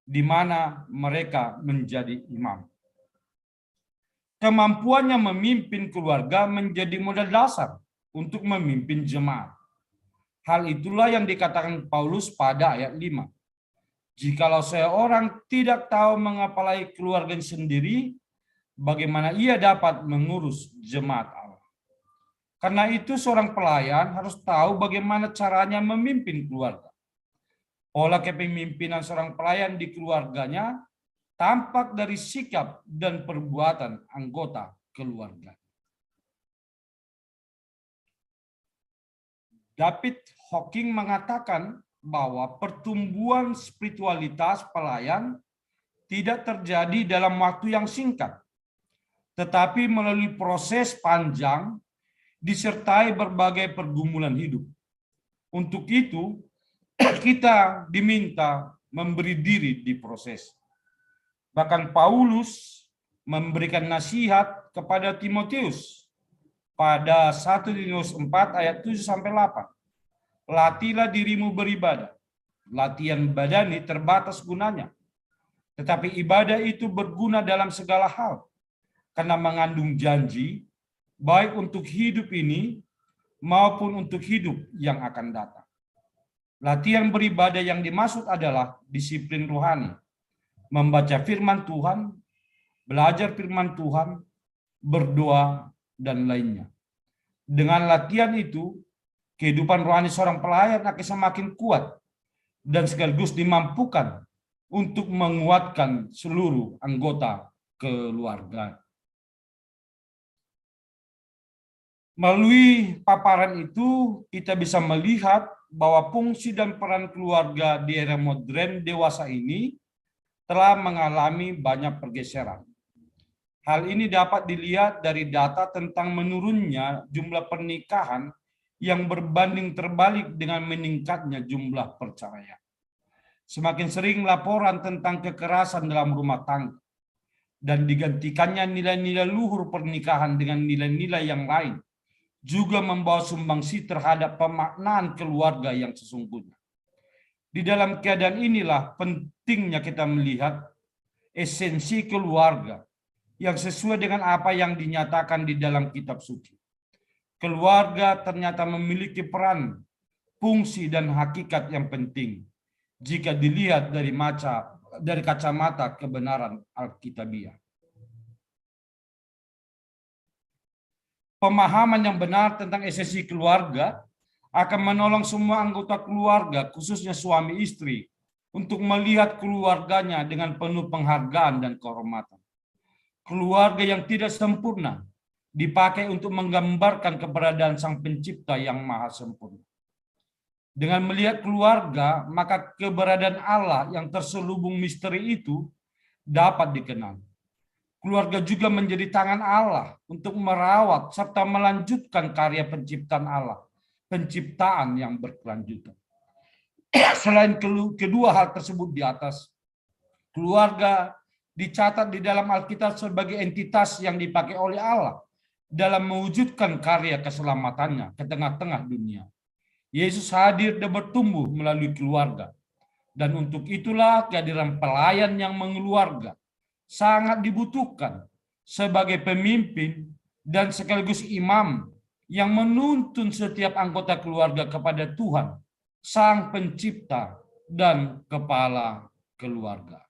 di mana mereka menjadi imam. Kemampuannya memimpin keluarga menjadi modal dasar untuk memimpin jemaat. Hal itulah yang dikatakan Paulus pada ayat lima. "Jikalau seorang tidak tahu mengepalai keluarganya sendiri, bagaimana ia dapat mengurus jemaat Allah?" Karena itu, seorang pelayan harus tahu bagaimana caranya memimpin keluarga. Pola kepemimpinan seorang pelayan di keluarganya tampak dari sikap dan perbuatan anggota keluarga. David Hocking mengatakan bahwa pertumbuhan spiritualitas pelayan tidak terjadi dalam waktu yang singkat, tetapi melalui proses panjang disertai berbagai pergumulan hidup. Untuk itu, kita diminta memberi diri di proses. Bahkan Paulus memberikan nasihat kepada Timotius pada satu Timotius empat ayat tujuh sampai delapan. "Latihlah dirimu beribadah." Latihan badani terbatas gunanya, tetapi ibadah itu berguna dalam segala hal, karena mengandung janji, baik untuk hidup ini maupun untuk hidup yang akan datang. Latihan beribadah yang dimaksud adalah disiplin rohani, membaca firman Tuhan, belajar firman Tuhan, berdoa, dan lainnya. Dengan latihan itu, kehidupan rohani seorang pelayan akan semakin kuat dan sekaligus dimampukan untuk menguatkan seluruh anggota keluarga. Melalui paparan itu, kita bisa melihat bahwa fungsi dan peran keluarga di era modern dewasa ini telah mengalami banyak pergeseran. Hal ini dapat dilihat dari data tentang menurunnya jumlah pernikahan yang berbanding terbalik dengan meningkatnya jumlah perceraian. Semakin sering laporan tentang kekerasan dalam rumah tangga dan digantikannya nilai-nilai luhur pernikahan dengan nilai-nilai yang lain juga membawa sumbangsi terhadap pemaknaan keluarga yang sesungguhnya. Di dalam keadaan inilah pentingnya kita melihat esensi keluarga yang sesuai dengan apa yang dinyatakan di dalam kitab suci. Keluarga ternyata memiliki peran, fungsi, dan hakikat yang penting jika dilihat dari maca dari kacamata kebenaran Alkitabiah. Pemahaman yang benar tentang esensi keluarga akan menolong semua anggota keluarga, khususnya suami istri, untuk melihat keluarganya dengan penuh penghargaan dan kehormatan. Keluarga yang tidak sempurna dipakai untuk menggambarkan keberadaan Sang Pencipta yang Maha Sempurna. Dengan melihat keluarga, maka keberadaan Allah yang terselubung misteri itu dapat dikenal. Keluarga juga menjadi tangan Allah untuk merawat serta melanjutkan karya penciptaan Allah, penciptaan yang berkelanjutan. Selain kedua hal tersebut di atas, keluarga dicatat di dalam Alkitab sebagai entitas yang dipakai oleh Allah dalam mewujudkan karya keselamatannya ke tengah-tengah dunia. Yesus hadir dan bertumbuh melalui keluarga. Dan untuk itulah kehadiran pelayan yang mengeluarga sangat dibutuhkan sebagai pemimpin dan sekaligus imam yang menuntun setiap anggota keluarga kepada Tuhan, Sang Pencipta dan Kepala keluarga.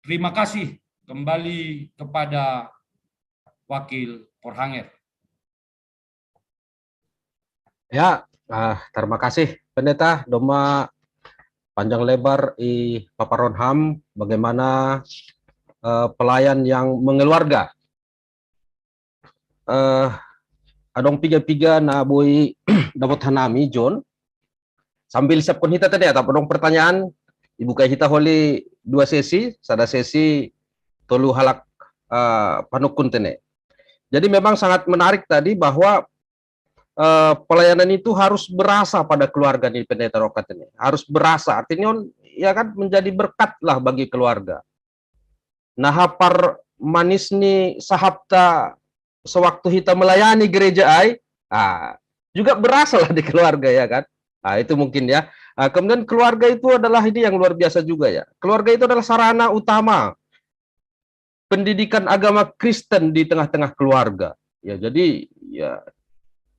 Terima kasih. Kembali kepada Wakil Porhanger. Ya, uh, terima kasih Pendeta. Doma panjang lebar i paparon ham bagaimana uh, pelayan yang mengeluarga. Uh, adong piga-piga na boi dapot hanami, John. Sambil siapkon hita tene, atau adong pertanyaan, ibuka hita holi dua sesi, sada sesi tolu halak, eh, panukun tene. Jadi memang sangat menarik tadi bahwa, eh, pelayanan itu harus berasa pada keluarga ni pendeta Rokat ini. Harus berasa, artinya on, ya kan, menjadi berkat lah bagi keluarga. Nah, hapar manis ni sahapta sewaktu kita melayani gereja ai, ah, juga berasa lah di keluarga, ya kan? Ah, itu mungkin ya. Ah, kemudian keluarga itu adalah ini yang luar biasa juga ya. Keluarga itu adalah sarana utama pendidikan agama Kristen di tengah-tengah keluarga. Ya, jadi ya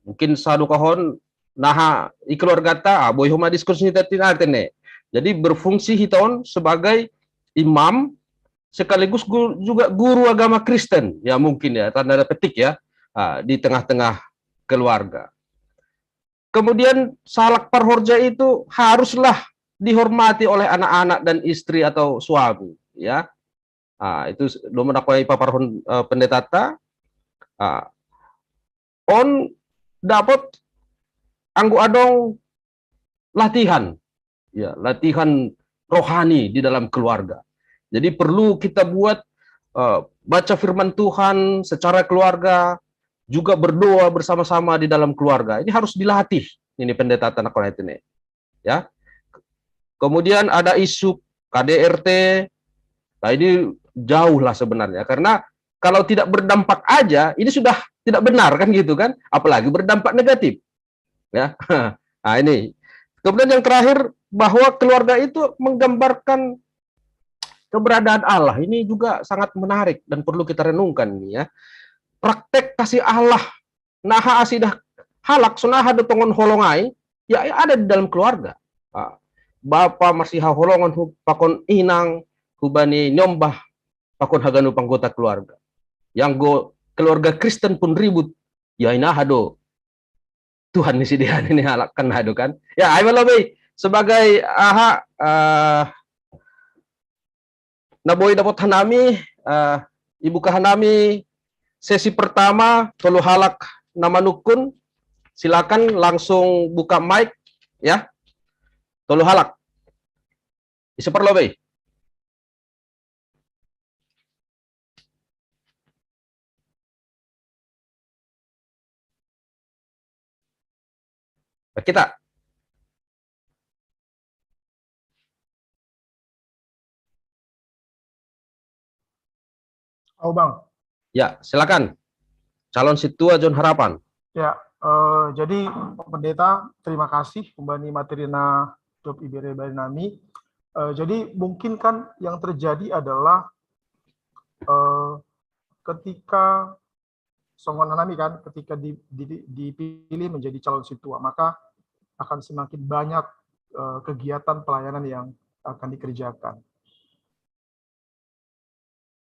mungkin sadu kahon naha i keluarga ta, ah, boi homa diskusi ta tinarte ne. Jadi berfungsi hita on sebagai imam sekaligus gu-, juga guru agama Kristen. Ya mungkin ya, tanda petik ya, ah, di tengah-tengah keluarga. Kemudian sahalak parhorja itu haruslah dihormati oleh anak-anak dan istri atau suami, ya. Ah, itu s-, doma nako ai paparhon, eh, pendeta ta. Ah, on dapot anggo adong latihan, ya, latihan rohani di dalam keluarga. Jadi perlu kita buat, eh, baca firman Tuhan secara keluarga, juga berdoa bersama-sama di dalam keluarga. Ini harus dilatih, ini pendeta ta nakon hita ini. Ya. Kemudian ada isu K D R T. Nah, ini jauh lah sebenarnya, karena kalau tidak berdampak aja, ini sudah tidak benar kan gitu kan, apalagi berdampak negatif. Ya. Nah, ini. Kemudian yang terakhir, bahwa keluarga itu menggambarkan keberadaan Allah. Ini juga sangat menarik dan perlu kita renungkan ini ya. Praktek kasih Allah, naha asi dah halak, so naha do tongon holong ai, ya, ya ada di dalam keluarga. Ah, bapa masihaholongon hu-, pakon inang, hubani nyombah pakon haganup anggota keluarga. Yang go keluarga Kristen pun ribut, ya inaha do Tuhan ni sidihani ni halak kan, aduh kan. Ya, ai ma lobei sebagai aha, eh, na boi dapot hanami, eh, ibuka hanami sesi pertama, tolu halak na manukun, silakan langsung buka mic, ya. Tolu halak. Ise parlobei? Kita. Au, Bang. Ya, silakan. Calon Sintua John Harapan. Ya, eh, jadi Pak Pendeta, terima kasih umbani materi na dop ibere bari nami. Eh, jadi mungkin kan yang terjadi adalah, eh, ketika songon nami kan, ketika di, di, dipilih menjadi calon sintua, maka akan semakin banyak, eh, kegiatan pelayanan yang akan dikerjakan.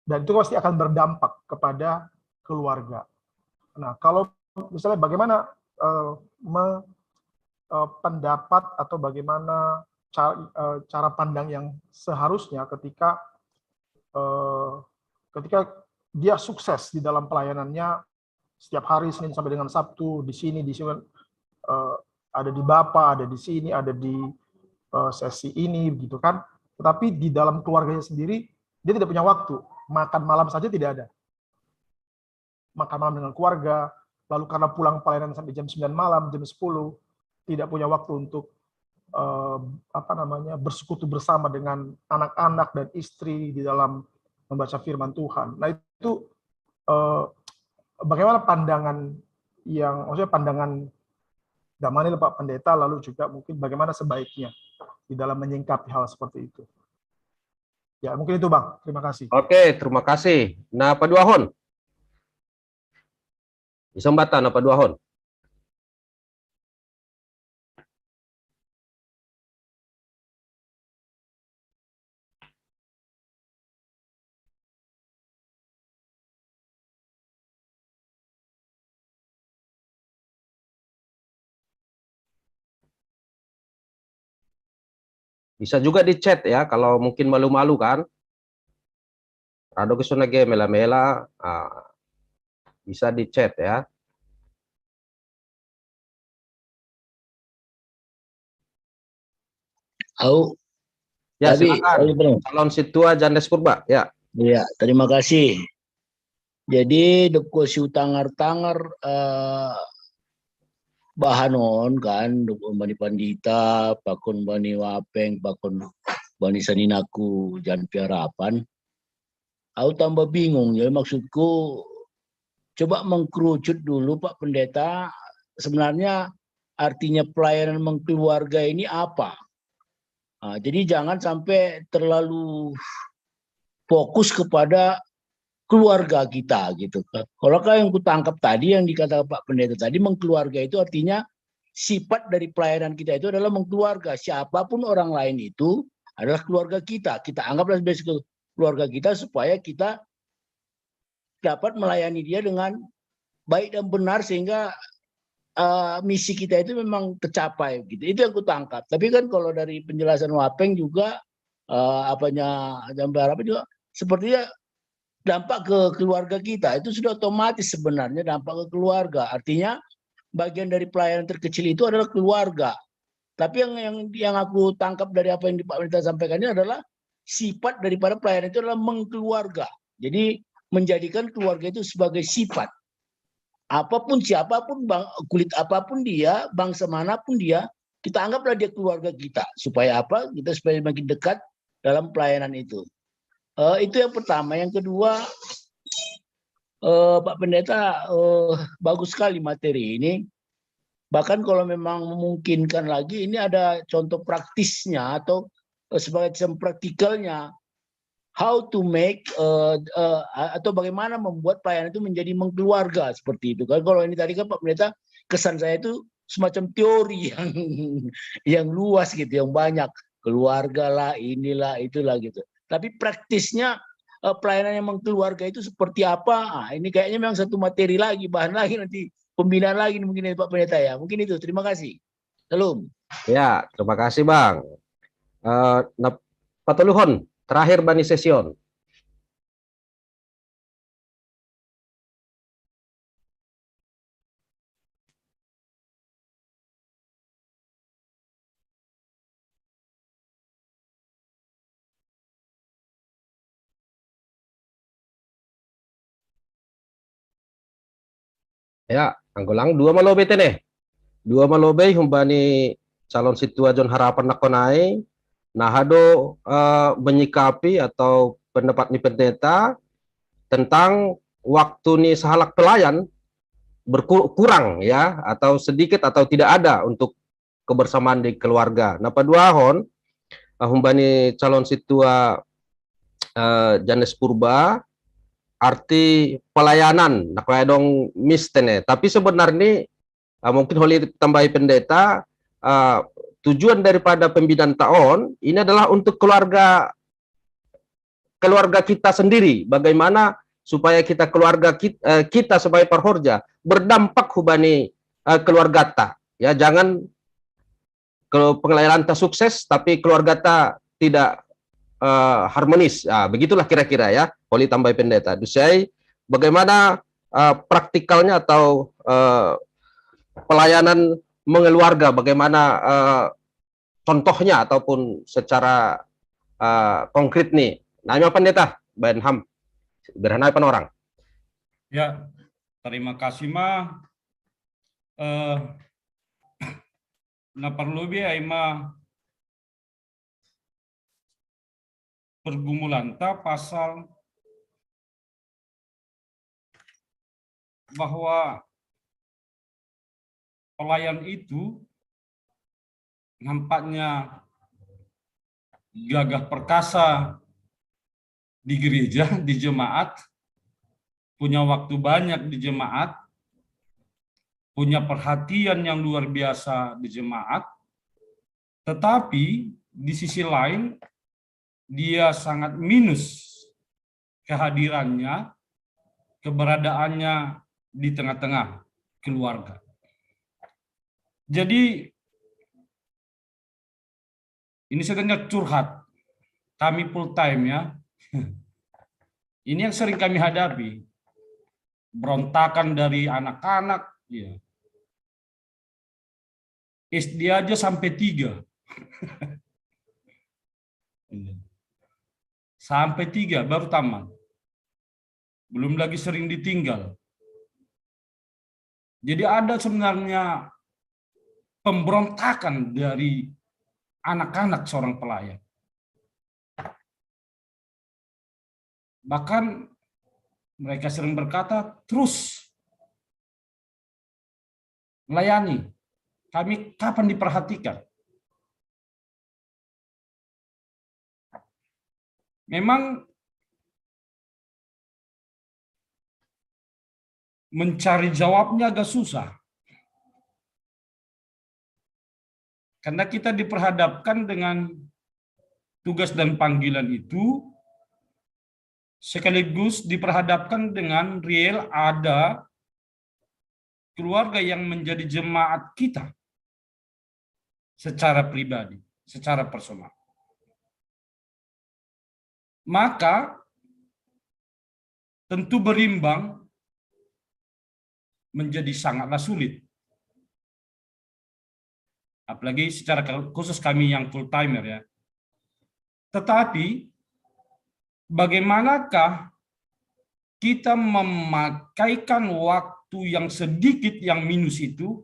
Dan itu pasti akan berdampak kepada keluarga. Nah, kalau misalnya bagaimana, eh, me-, eh, pendapat atau bagaimana cara, eh, cara pandang yang seharusnya ketika, eh, ketika dia sukses di dalam pelayanannya setiap hari Senin sampai dengan Sabtu di sini, di sini, eh, ada di Bapa, ada di sini, ada di, eh, sesi ini, begitu kan. Tetapi di dalam keluarganya sendiri, dia tidak punya waktu. Makan malam saja tidak ada. Makan malam dengan keluarga, lalu karena pulang pelayanan sampai jam sembilan malam, jam sepuluh, tidak punya waktu untuk, eh, apa namanya, bersekutu bersama dengan anak-anak dan istri di dalam membaca firman Tuhan. Nah, itu, eh, bagaimana pandangan yang, maksudnya pandangan Damani, Pak Pendeta, lalu juga mungkin bagaimana sebaiknya di dalam menyingkapi hal seperti itu. Ya, mungkin itu, Bang. Terima kasih. Oke, terima kasih. Na paduahon. Ise ma hata na paduahon? Bisa juga di chat ya, kalau mungkin malu-malu kan. Rado ke sana ge mela-mela, ah, bisa di chat ya. Au, Ya, Abi, silakan. Abi, benar. Calon Situa Jandes Purba, ya. Ya, terima kasih. Jadi, dep ko siu tangar-tangar, eh, bahanon kan, dep ko bani pandita, pakon bani wapeng, pakon bani saninaku, Jan Piarapan. Au tambah bingung. Jadi, maksudku, coba mengkerucut dulu, Pak Pendeta, sebenarnya artinya pelayanan mengkeluarga ini apa? Nah, jadi jangan sampai terlalu fokus kepada keluarga kita gitu. Kalau kan yang kutangkap tadi, yang dikatakan Pak Pendeta tadi, mengkeluarga itu artinya sifat dari pelayanan kita itu adalah mengkeluarga. Siapapun orang lain itu adalah keluarga kita. Kita anggaplah sebagai keluarga kita supaya kita dapat melayani dia dengan baik dan benar sehingga, eh, misi kita itu memang tercapai gitu. Itu yang kutangkap. Tapi kan kalau dari penjelasan Wapeng juga, eh, apanya Jambar apa juga, sepertinya dampak ke keluarga kita itu sudah otomatis sebenarnya dampak ke keluarga. Artinya bagian dari pelayanan terkecil itu adalah keluarga. Tapi yang yang yang aku tangkap dari apa yang Pak Pendeta sampaikan ini adalah sifat daripada pelayanan itu adalah mengkeluarga. Jadi menjadikan keluarga itu sebagai sifat. Apapun, siapapun, bang, kulit apapun dia, bangsa manapun dia, kita anggaplah dia keluarga kita. Supaya apa? Kita supaya makin dekat dalam pelayanan itu. Eh, itu yang pertama. Yang kedua, eh, Pak Pendeta, eh, bagus sekali materi ini. Bahkan kalau memang memungkinkan lagi, ini ada contoh praktisnya atau, eh, sebagai sistem praktikalnya. How to make, eh, eh, atau bagaimana membuat pelayanan itu menjadi mengkeluarga seperti itu. Kan kalau ini tadi kan Pak Pendeta, kesan saya itu semacam teori yang yang luas gitu, yang banyak. Keluarga lah, inilah, itulah gitu. Tapi praktisnya, eh, pelayanan yang mengkeluarga itu seperti apa? Ah, ini kayaknya memang satu materi lagi, bahan lagi nanti, pembinaan lagi mungkin ya, Pak Pendeta ya. Mungkin itu. Terima kasih. Shalom. Ya, terima kasih, Bang. Eh, nah, patoluhon, terakhir bani sesion. Ya, anggolang dua malobei tene. Dua malobei humbani calon situa John Harapan nakonai, nah, hado, eh, menyikapi atau pendapat ni pendeta tentang waktu ni sahalak pelayan berkurang ya, atau sedikit atau tidak ada untuk kebersamaan di keluarga. Nah, paduahon, eh, humbani calon situa, eh, Jandes Purba, arti pelayanan, nah, kaya dong mistene. Tapi sebenarnya, eh, mungkin holi tambahi pendeta, eh, tujuan daripada pembinaan taon ini adalah untuk keluarga keluarga kita sendiri, bagaimana supaya kita keluarga kita, eh, kita sebagai parhorja berdampak hubani, eh, keluarga ta. Ya, jangan kalau pelayanan ta sukses tapi keluarga ta tidak, eh, harmonis. Ah, begitulah kira-kira ya, holi tambahi pendeta. Dusai bagaimana, eh, praktikalnya atau, eh, pelayanan mengeluarga, bagaimana, eh, contohnya ataupun secara, eh, konkret nih. Nah, ima pendeta, baen ham. Berhanai pan orang. Ya, terima kasih ma. Eh, nah, perlu bi ai ma pergumulan ta pasal bahwa pelayan itu nampaknya gagah perkasa di gereja, di jemaat, punya waktu banyak di jemaat, punya perhatian yang luar biasa di jemaat, tetapi di sisi lain dia sangat minus kehadirannya, keberadaannya di tengah-tengah keluarga. Jadi ini saya dengar curhat, kami full time ya. Ini yang sering kami hadapi, berontakan dari anak-anak, ya. S D aja sampai tiga. Iya. Sampai tiga baru tamat. Belum lagi sering ditinggal. Jadi ada sebenarnya pemberontakan dari anak-anak seorang pelayan. Bahkan mereka sering berkata, "Terus melayani, kami kapan diperhatikan?" Memang mencari jawabnya agak susah. Karena kita diperhadapkan dengan tugas dan panggilan itu, sekaligus diperhadapkan dengan real ada keluarga yang menjadi jemaat kita secara pribadi, secara personal. Maka tentu berimbang menjadi sangatlah sulit. Apalagi secara khusus kami yang full timer ya. Tetapi bagaimanakah kita memakaikan waktu yang sedikit yang minus itu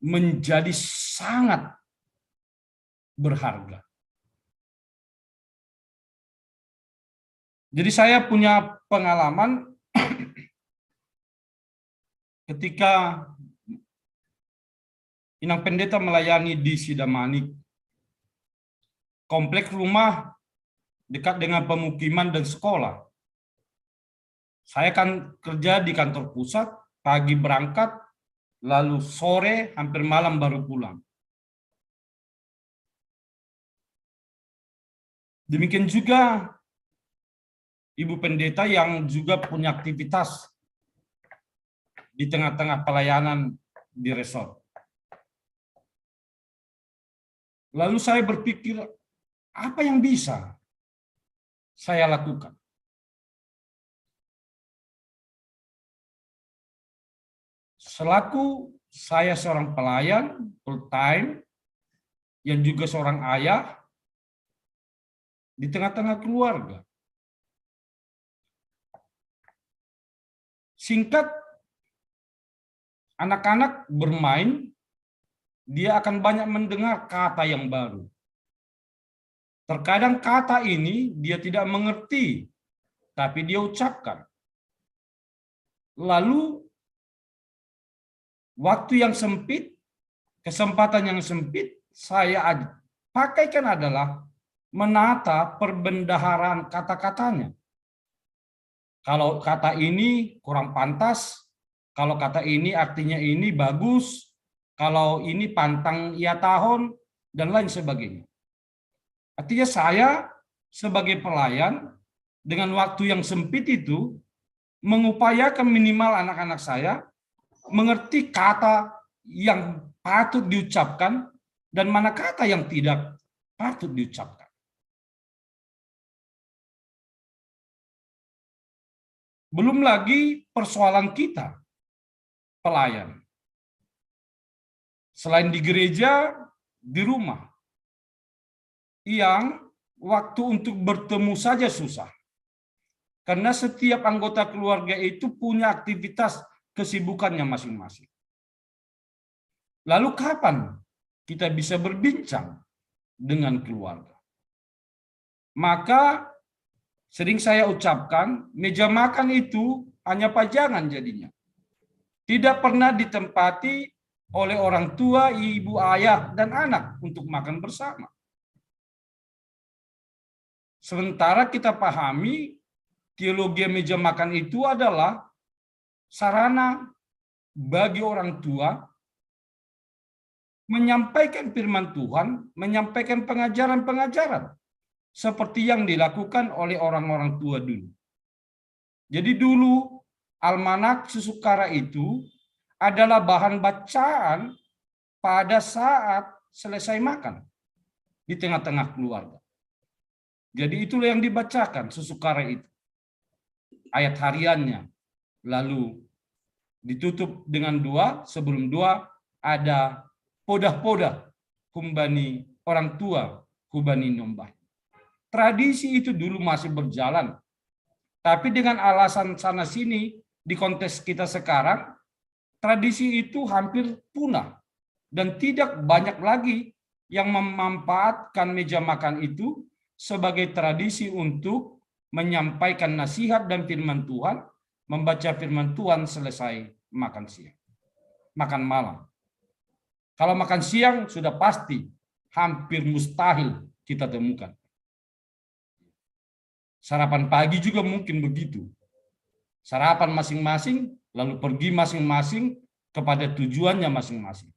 menjadi sangat berharga. Jadi saya punya pengalaman ketika Inang Pendeta melayani di Sidamanik, komplek rumah dekat dengan pemukiman dan sekolah. Saya kan kerja di kantor pusat, pagi berangkat, lalu sore hampir malam baru pulang. Demikian juga Ibu Pendeta yang juga punya aktivitas di tengah-tengah pelayanan di resort. Lalu saya berpikir, apa yang bisa saya lakukan? Selaku saya seorang pelayan full time, yang juga seorang ayah di tengah-tengah keluarga. Singkat, anak-anak bermain, dia akan banyak mendengar kata yang baru. Terkadang kata ini dia tidak mengerti, tapi dia ucapkan. Lalu waktu yang sempit, kesempatan yang sempit, saya pakaikan adalah menata perbendaharaan kata-katanya. Kalau kata ini kurang pantas, kalau kata ini artinya ini bagus, kalau ini pantang ia tahun, dan lain sebagainya. Artinya saya sebagai pelayan dengan waktu yang sempit itu mengupayakan minimal anak-anak saya mengerti kata yang patut diucapkan dan mana kata yang tidak patut diucapkan. Belum lagi persoalan kita, pelayan. Selain di gereja, di rumah. Yang waktu untuk bertemu saja susah. Karena setiap anggota keluarga itu punya aktivitas kesibukannya masing-masing. Lalu kapan kita bisa berbincang dengan keluarga? Maka sering saya ucapkan, meja makan itu hanya pajangan jadinya. Tidak pernah ditempati oleh orang tua, ibu, ayah, dan anak untuk makan bersama. Sementara kita pahami teologi meja makan itu adalah sarana bagi orang tua menyampaikan firman Tuhan, menyampaikan pengajaran-pengajaran seperti yang dilakukan oleh orang-orang tua dulu. Jadi dulu almanak Susukara itu adalah bahan bacaan pada saat selesai makan di tengah-tengah keluarga. Jadi itulah yang dibacakan Susukara itu. Ayat hariannya. Lalu ditutup dengan doa, sebelum doa ada podah-podah humbani orang tua, humbani nombah. tradisi itu dulu masih berjalan. Tapi dengan alasan sana sini, di konteks kita sekarang, tradisi itu hampir punah dan tidak banyak lagi yang memanfaatkan meja makan itu sebagai tradisi untuk menyampaikan nasihat dan firman Tuhan, membaca firman Tuhan selesai makan siang, makan malam. Kalau makan siang sudah pasti hampir mustahil kita temukan. Sarapan pagi juga mungkin begitu. Sarapan masing-masing, lalu pergi masing-masing kepada tujuannya masing-masing.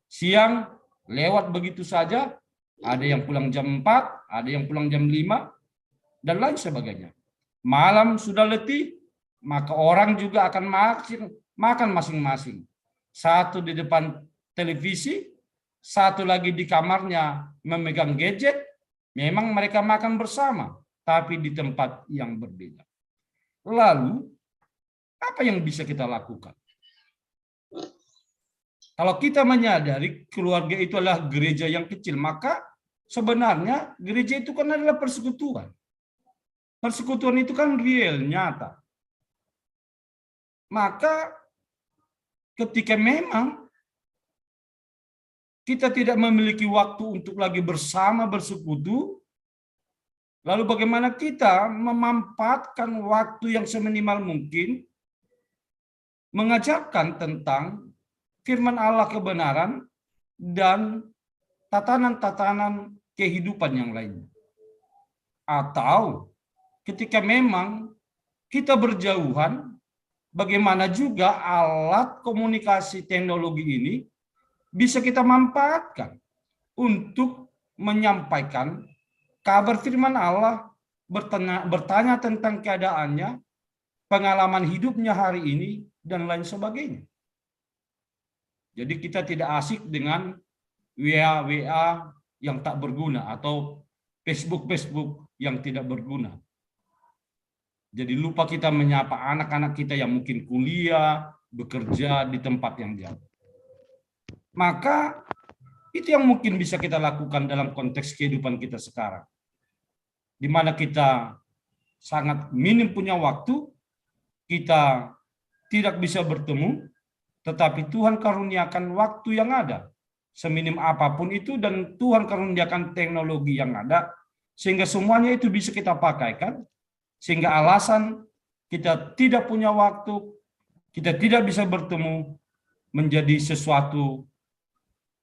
Siang lewat begitu saja, ada yang pulang jam empat, ada yang pulang jam lima, dan lain sebagainya. Malam sudah letih, maka orang juga akan makan masing-masing. Satu di depan televisi, satu lagi di kamarnya memegang gadget, memang mereka makan bersama, tapi di tempat yang berbeda. Lalu, apa yang bisa kita lakukan? Kalau kita menyadari keluarga itu adalah gereja yang kecil, maka sebenarnya gereja itu kan adalah persekutuan. Persekutuan itu kan real, nyata. Maka ketika memang kita tidak memiliki waktu untuk lagi bersama bersekutu, lalu bagaimana kita memanfaatkan waktu yang seminimal mungkin mengajarkan tentang firman Allah kebenaran dan tatanan-tatanan kehidupan yang lainnya. Atau ketika memang kita berjauhan, bagaimana juga alat komunikasi teknologi ini bisa kita manfaatkan untuk menyampaikan kabar firman Allah, bertanya, bertanya tentang keadaannya, pengalaman hidupnya hari ini, dan lain sebagainya. Jadi kita tidak asik dengan W A W A yang tak berguna atau Facebook Facebook yang tidak berguna. Jadi lupa kita menyapa anak-anak kita yang mungkin kuliah, bekerja di tempat yang jauh. Maka itu yang mungkin bisa kita lakukan dalam konteks kehidupan kita sekarang. Di mana kita sangat minim punya waktu, kita tidak bisa bertemu, tetapi Tuhan karuniakan waktu yang ada, seminim apapun itu, dan Tuhan karuniakan teknologi yang ada, sehingga semuanya itu bisa kita pakaikan, sehingga alasan kita tidak punya waktu, kita tidak bisa bertemu, menjadi sesuatu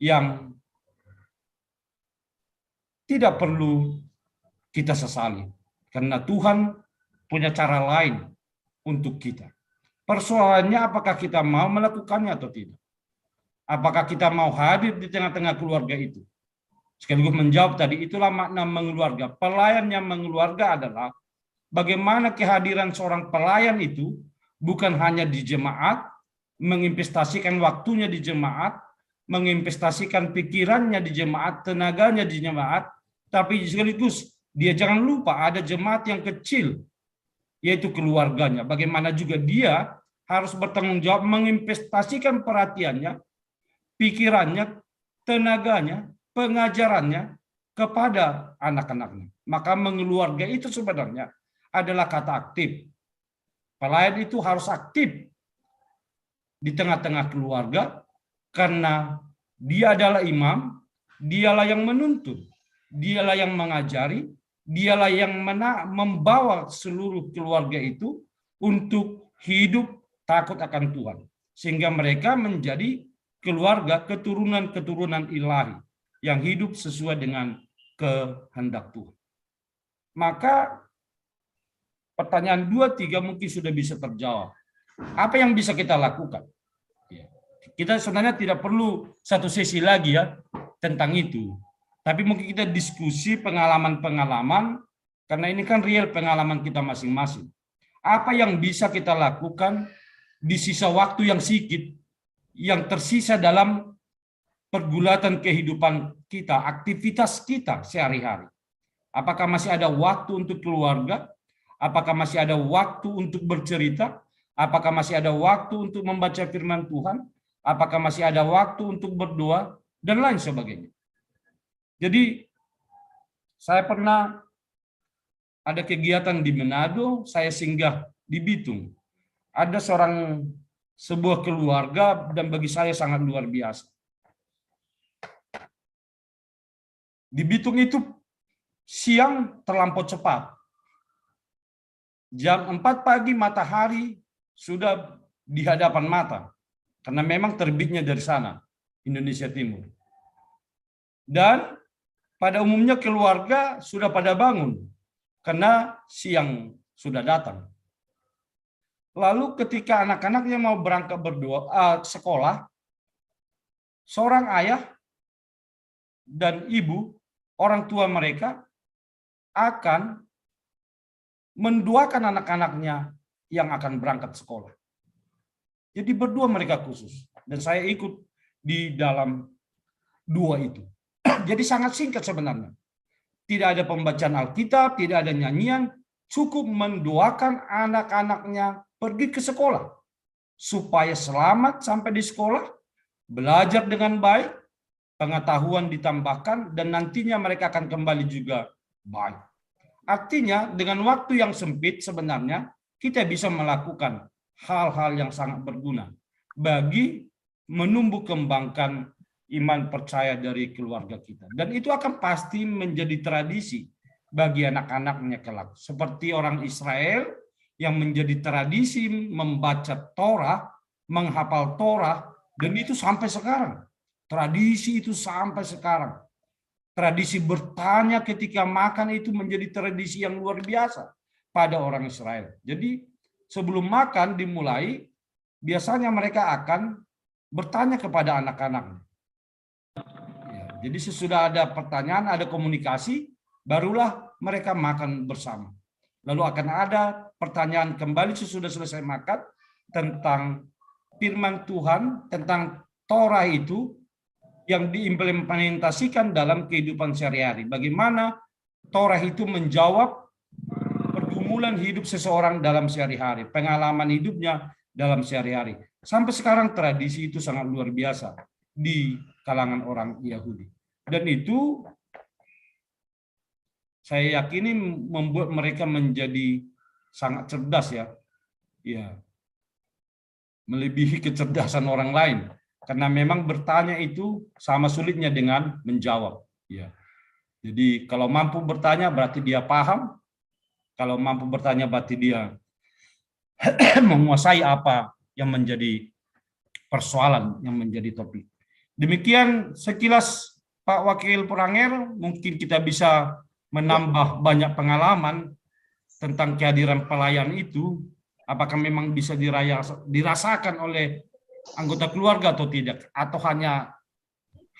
yang tidak perlu kita sesali. Karena Tuhan punya cara lain untuk kita. Persoalannya apakah kita mau melakukannya atau tidak. Apakah kita mau hadir di tengah-tengah keluarga itu? Sekaligus menjawab tadi, itulah makna mengeluarga. Pelayan yang mengeluarga adalah bagaimana kehadiran seorang pelayan itu bukan hanya di jemaat, menginvestasikan waktunya di jemaat, menginvestasikan pikirannya di jemaat, tenaganya di jemaat, tapi sekaligus dia jangan lupa ada jemaat yang kecil, yaitu keluarganya. Bagaimana juga dia harus bertanggung jawab menginvestasikan perhatiannya, pikirannya, tenaganya, pengajarannya kepada anak-anaknya. Maka mengeluarga itu sebenarnya adalah kata aktif. Pelayan itu harus aktif di tengah-tengah keluarga karena dia adalah imam, dialah yang menuntun, dialah yang mengajari, dialah yang mena- membawa seluruh keluarga itu untuk hidup takut akan Tuhan. Sehingga mereka menjadi keluarga keturunan-keturunan ilahi yang hidup sesuai dengan kehendak Tuhan. Maka pertanyaan dua tiga mungkin sudah bisa terjawab. Apa yang bisa kita lakukan? Ya. Kita sebenarnya tidak perlu satu sesi lagi ya tentang itu. Tapi mungkin kita diskusi pengalaman-pengalaman karena ini kan real pengalaman kita masing-masing. Apa yang bisa kita lakukan di sisa waktu yang sedikit yang tersisa dalam pergulatan kehidupan kita, aktivitas kita sehari-hari? Apakah masih ada waktu untuk keluarga? Apakah masih ada waktu untuk bercerita? Apakah masih ada waktu untuk membaca firman Tuhan? Apakah masih ada waktu untuk berdoa? Dan lain sebagainya. Jadi saya pernah ada kegiatan di Manado, saya singgah di Bitung. Ada seorang, sebuah keluarga, dan bagi saya sangat luar biasa. Di Bitung itu siang terlampau cepat. Jam empat pagi matahari sudah di hadapan mata, karena memang terbitnya dari sana, Indonesia Timur. Dan pada umumnya keluarga sudah pada bangun karena siang sudah datang. Lalu ketika anak-anaknya mau berangkat berdua, eh, sekolah, seorang ayah dan ibu, orang tua mereka akan menduakan anak-anaknya yang akan berangkat sekolah. Jadi berdua mereka khusus. Dan saya ikut di dalam dua itu. Jadi sangat singkat sebenarnya. Tidak ada pembacaan Alkitab, tidak ada nyanyian, cukup mendoakan anak-anaknya pergi ke sekolah supaya selamat sampai di sekolah, belajar dengan baik, pengetahuan ditambahkan, dan nantinya mereka akan kembali juga baik. Artinya, dengan waktu yang sempit sebenarnya kita bisa melakukan hal-hal yang sangat berguna bagi menumbuh kembangkan iman percaya dari keluarga kita. Dan itu akan pasti menjadi tradisi bagi anak-anaknya kelak. Seperti orang Israel yang menjadi tradisi membaca Torah, menghafal Torah, dan itu sampai sekarang. Tradisi itu sampai sekarang. Tradisi bertanya ketika makan itu menjadi tradisi yang luar biasa pada orang Israel. Jadi sebelum makan dimulai, biasanya mereka akan bertanya kepada anak-anak. Ya, jadi sesudah ada pertanyaan, ada komunikasi, barulah mereka makan bersama. Lalu akan ada pertanyaan kembali sesudah selesai makan tentang firman Tuhan, tentang Torah itu yang diimplementasikan dalam kehidupan sehari-hari. Bagaimana Torah itu menjawab pergumulan hidup seseorang dalam sehari-hari, pengalaman hidupnya dalam sehari-hari. Sampai sekarang tradisi itu sangat luar biasa di kalangan orang Yahudi. Dan itu saya yakini membuat mereka menjadi sangat cerdas, ya. Ya. Melebihi kecerdasan orang lain. Karena memang bertanya itu sama sulitnya dengan menjawab. Ya. Jadi kalau mampu bertanya berarti dia paham. Kalau mampu bertanya berarti dia menguasai apa yang menjadi persoalan, yang menjadi topik. Demikian sekilas, Pak Wakil Peranger, mungkin kita bisa menambah banyak pengalaman tentang kehadiran pelayan itu. Apakah memang bisa diraya-, dirasakan oleh anggota keluarga atau tidak, atau hanya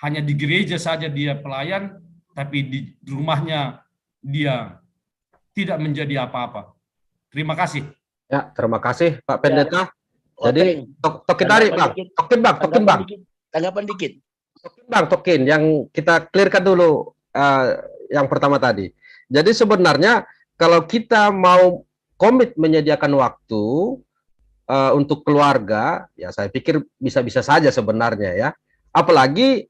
hanya di gereja saja dia pelayan, tapi di rumahnya dia tidak menjadi apa-apa. Terima kasih. Ya, terima kasih Pak Pendeta. Jadi, tok, tokin tarik, Bang. Tokin, Bang, tokin, Bang. Tanggapan dikit. Tokin, Bang, tokin. Yang kita clearkan dulu, eh, yang pertama tadi. Jadi sebenarnya kalau kita mau komit menyediakan waktu, eh, untuk keluarga, ya saya pikir bisa-bisa saja sebenarnya, ya. Apalagi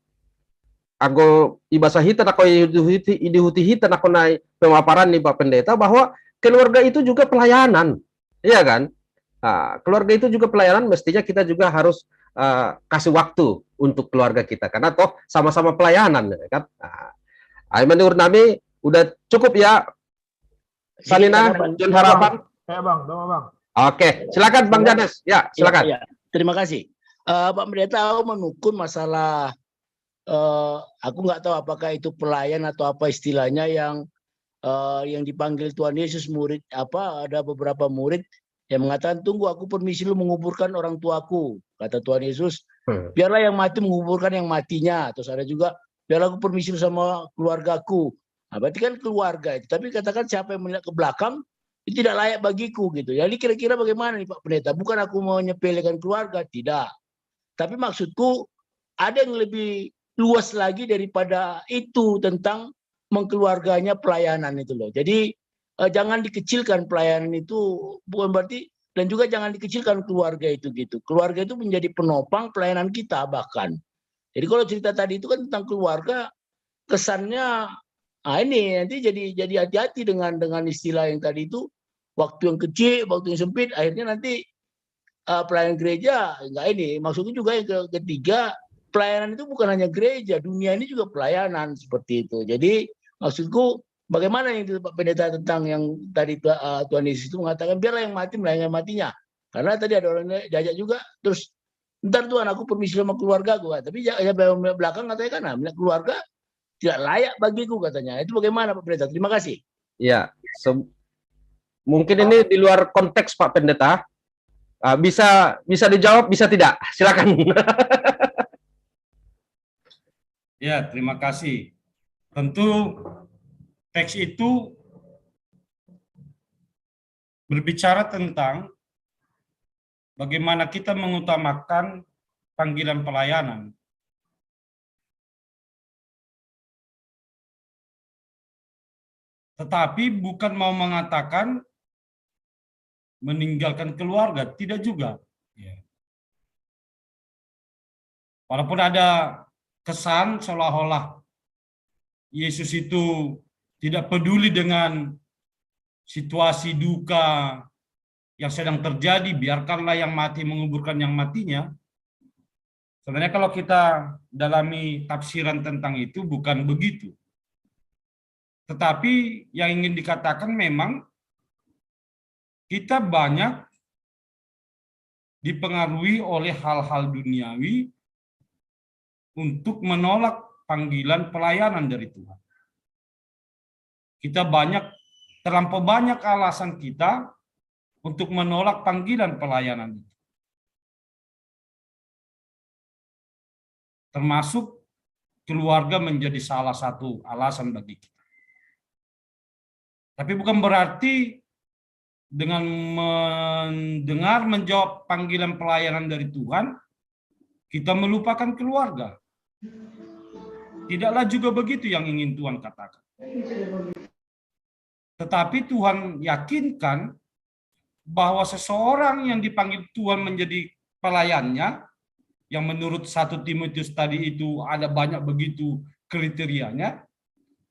anggo i basa hita nako ihuti, ihuti hita nako nai pemaparan ni Pak Pendeta bahwa keluarga itu juga pelayanan, iya kan? Nah, keluarga itu juga pelayanan, mestinya kita juga harus, eh, kasih waktu untuk keluarga kita karena toh sama-sama pelayanan, ya kan? Nah, ai menurut nami udah cukup ya, Sanina, John Harapan. Ya, Bang, Bang, Bang. Oke, silakan Bang Janes. Ya, silakan. Ya, ya. Terima kasih. Uh, Pak Pendeta, aku menukun masalah, uh, aku nggak tahu apakah itu pelayan atau apa istilahnya yang, uh, yang dipanggil Tuhan Yesus, murid apa, ada beberapa murid yang mengatakan, "Tunggu, aku permisi lu menguburkan orang tuaku," kata Tuhan Yesus. Hmm. "Biarlah yang mati menguburkan yang matinya." Terus ada juga, "Biarlah aku permisi lu sama keluargaku." Nah, berarti kan keluarga itu. Tapi katakan siapa yang melihat ke belakang, itu tidak layak bagiku gitu. Jadi kira-kira bagaimana nih Pak Pendeta? Bukan aku mau menyepelekan keluarga, tidak. Tapi maksudku ada yang lebih luas lagi daripada itu tentang mengkeluarganya pelayanan itu loh. Jadi eh, jangan dikecilkan pelayanan itu, bukan berarti, dan juga jangan dikecilkan keluarga itu gitu. Keluarga itu menjadi penopang pelayanan kita bahkan. Jadi kalau cerita tadi itu kan tentang keluarga, kesannya Ah, ini nanti jadi jadi hati-hati dengan dengan istilah yang tadi itu, waktu yang kecil, waktu yang sempit, akhirnya nanti uh, pelayanan gereja enggak ini. Maksudku juga yang ketiga, pelayanan itu bukan hanya gereja, dunia ini juga pelayanan seperti itu. Jadi maksudku bagaimana yang Pak Pendeta tentang yang tadi uh, Tuhan Yesus itu mengatakan biarlah yang mati melayani matinya. Karena tadi ada orang diajak juga, terus ntar Tuhan aku permisi sama keluarga gua, tapi ya, ya belakang katanya kan nah, keluarga tidak layak bagiku katanya. Itu bagaimana Pak Pendeta? Terima kasih. Ya, so, mungkin ini di luar konteks Pak Pendeta. Uh, bisa bisa dijawab, bisa tidak? Silakan. Ya, terima kasih. Tentu teks itu berbicara tentang bagaimana kita mengutamakan panggilan pelayanan. Tetapi bukan mau mengatakan meninggalkan keluarga, tidak juga. Ya. Walaupun ada kesan seolah-olah Yesus itu tidak peduli dengan situasi duka yang sedang terjadi, biarkanlah yang mati menguburkan yang matinya. Sebenarnya kalau kita dalami tafsiran tentang itu bukan begitu. Tetapi yang ingin dikatakan memang kita banyak dipengaruhi oleh hal-hal duniawi untuk menolak panggilan pelayanan dari Tuhan. Kita banyak, terlampau banyak alasan kita untuk menolak panggilan pelayanan itu. Termasuk keluarga menjadi salah satu alasan bagi kita. Tapi bukan berarti dengan mendengar, menjawab panggilan pelayanan dari Tuhan, kita melupakan keluarga. Tidaklah juga begitu yang ingin Tuhan katakan. Tetapi Tuhan yakinkan bahwa seseorang yang dipanggil Tuhan menjadi pelayannya, yang menurut satu Timotius tadi itu ada banyak begitu kriterianya,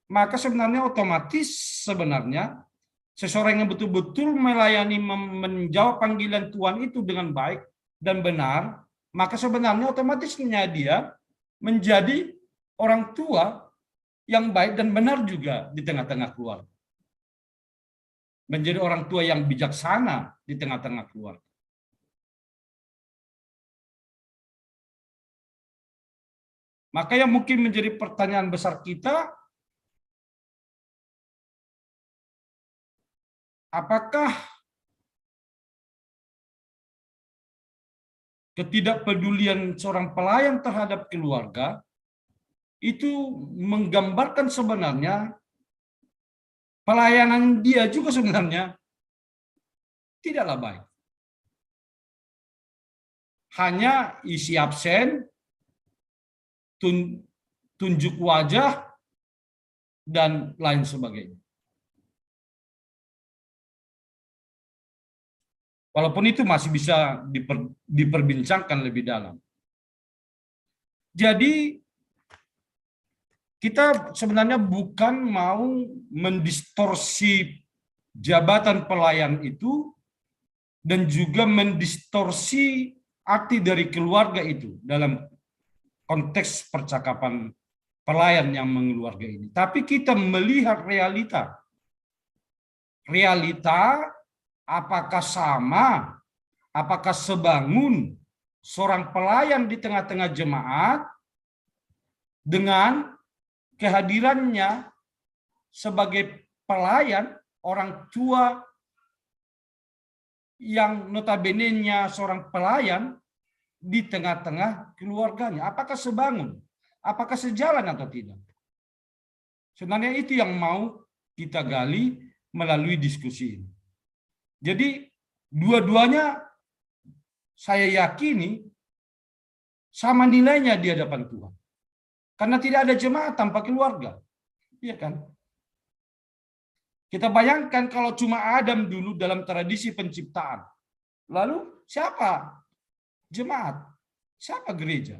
maka sebenarnya otomatis sebenarnya seseorang yang betul-betul melayani, menjawab panggilan Tuhan itu dengan baik dan benar, maka sebenarnya otomatisnya dia menjadi orang tua yang baik dan benar juga di tengah-tengah keluarga. Menjadi orang tua yang bijaksana di tengah-tengah keluarga. Maka yang mungkin menjadi pertanyaan besar kita, apakah ketidakpedulian seorang pelayan terhadap keluarga itu menggambarkan sebenarnya pelayanan dia juga sebenarnya tidaklah baik. Hanya isi absen, tun, tunjuk wajah, dan lain sebagainya. Walaupun itu masih bisa diper, diperbincangkan lebih dalam. Jadi kita sebenarnya bukan mau mendistorsi jabatan pelayan itu dan juga mendistorsi arti dari keluarga itu dalam konteks percakapan pelayan yang mengeluarga ini. Tapi kita melihat realita. Realita apakah sama, apakah sebangun seorang pelayan di tengah-tengah jemaat dengan kehadirannya sebagai pelayan, orang tua yang notabene-nya seorang pelayan di tengah-tengah keluarganya. Apakah sebangun? Apakah sejalan atau tidak? Sebenarnya itu yang mau kita gali melalui diskusi ini. Jadi dua-duanya saya yakini sama nilainya di hadapan Tuhan. Karena tidak ada jemaat tanpa keluarga. Iya kan? Kita bayangkan kalau cuma Adam dulu dalam tradisi penciptaan. Lalu siapa jemaat? Siapa gereja?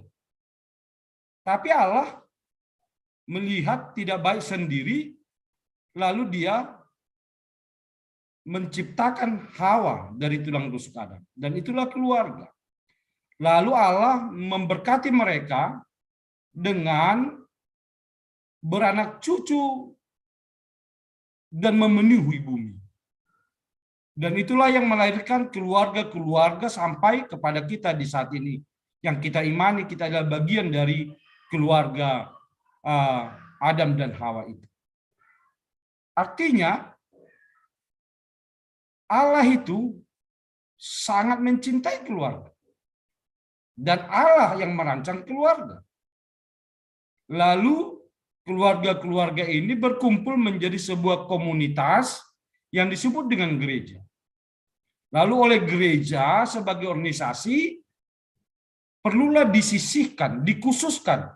Tapi Allah melihat tidak baik sendiri Lalu dia menciptakan Hawa dari tulang rusuk Adam. Dan itulah keluarga. Lalu Allah memberkati mereka dengan beranak cucu dan memenuhi bumi. Dan itulah yang melahirkan keluarga-keluarga sampai kepada kita di saat ini. Yang kita imani, kita adalah bagian dari keluarga uh, Adam dan Hawa itu. Artinya, Allah itu sangat mencintai keluarga. Dan Allah yang merancang keluarga. Lalu keluarga-keluarga ini berkumpul menjadi sebuah komunitas yang disebut dengan gereja. Lalu oleh gereja sebagai organisasi perlulah disisihkan, dikhususkan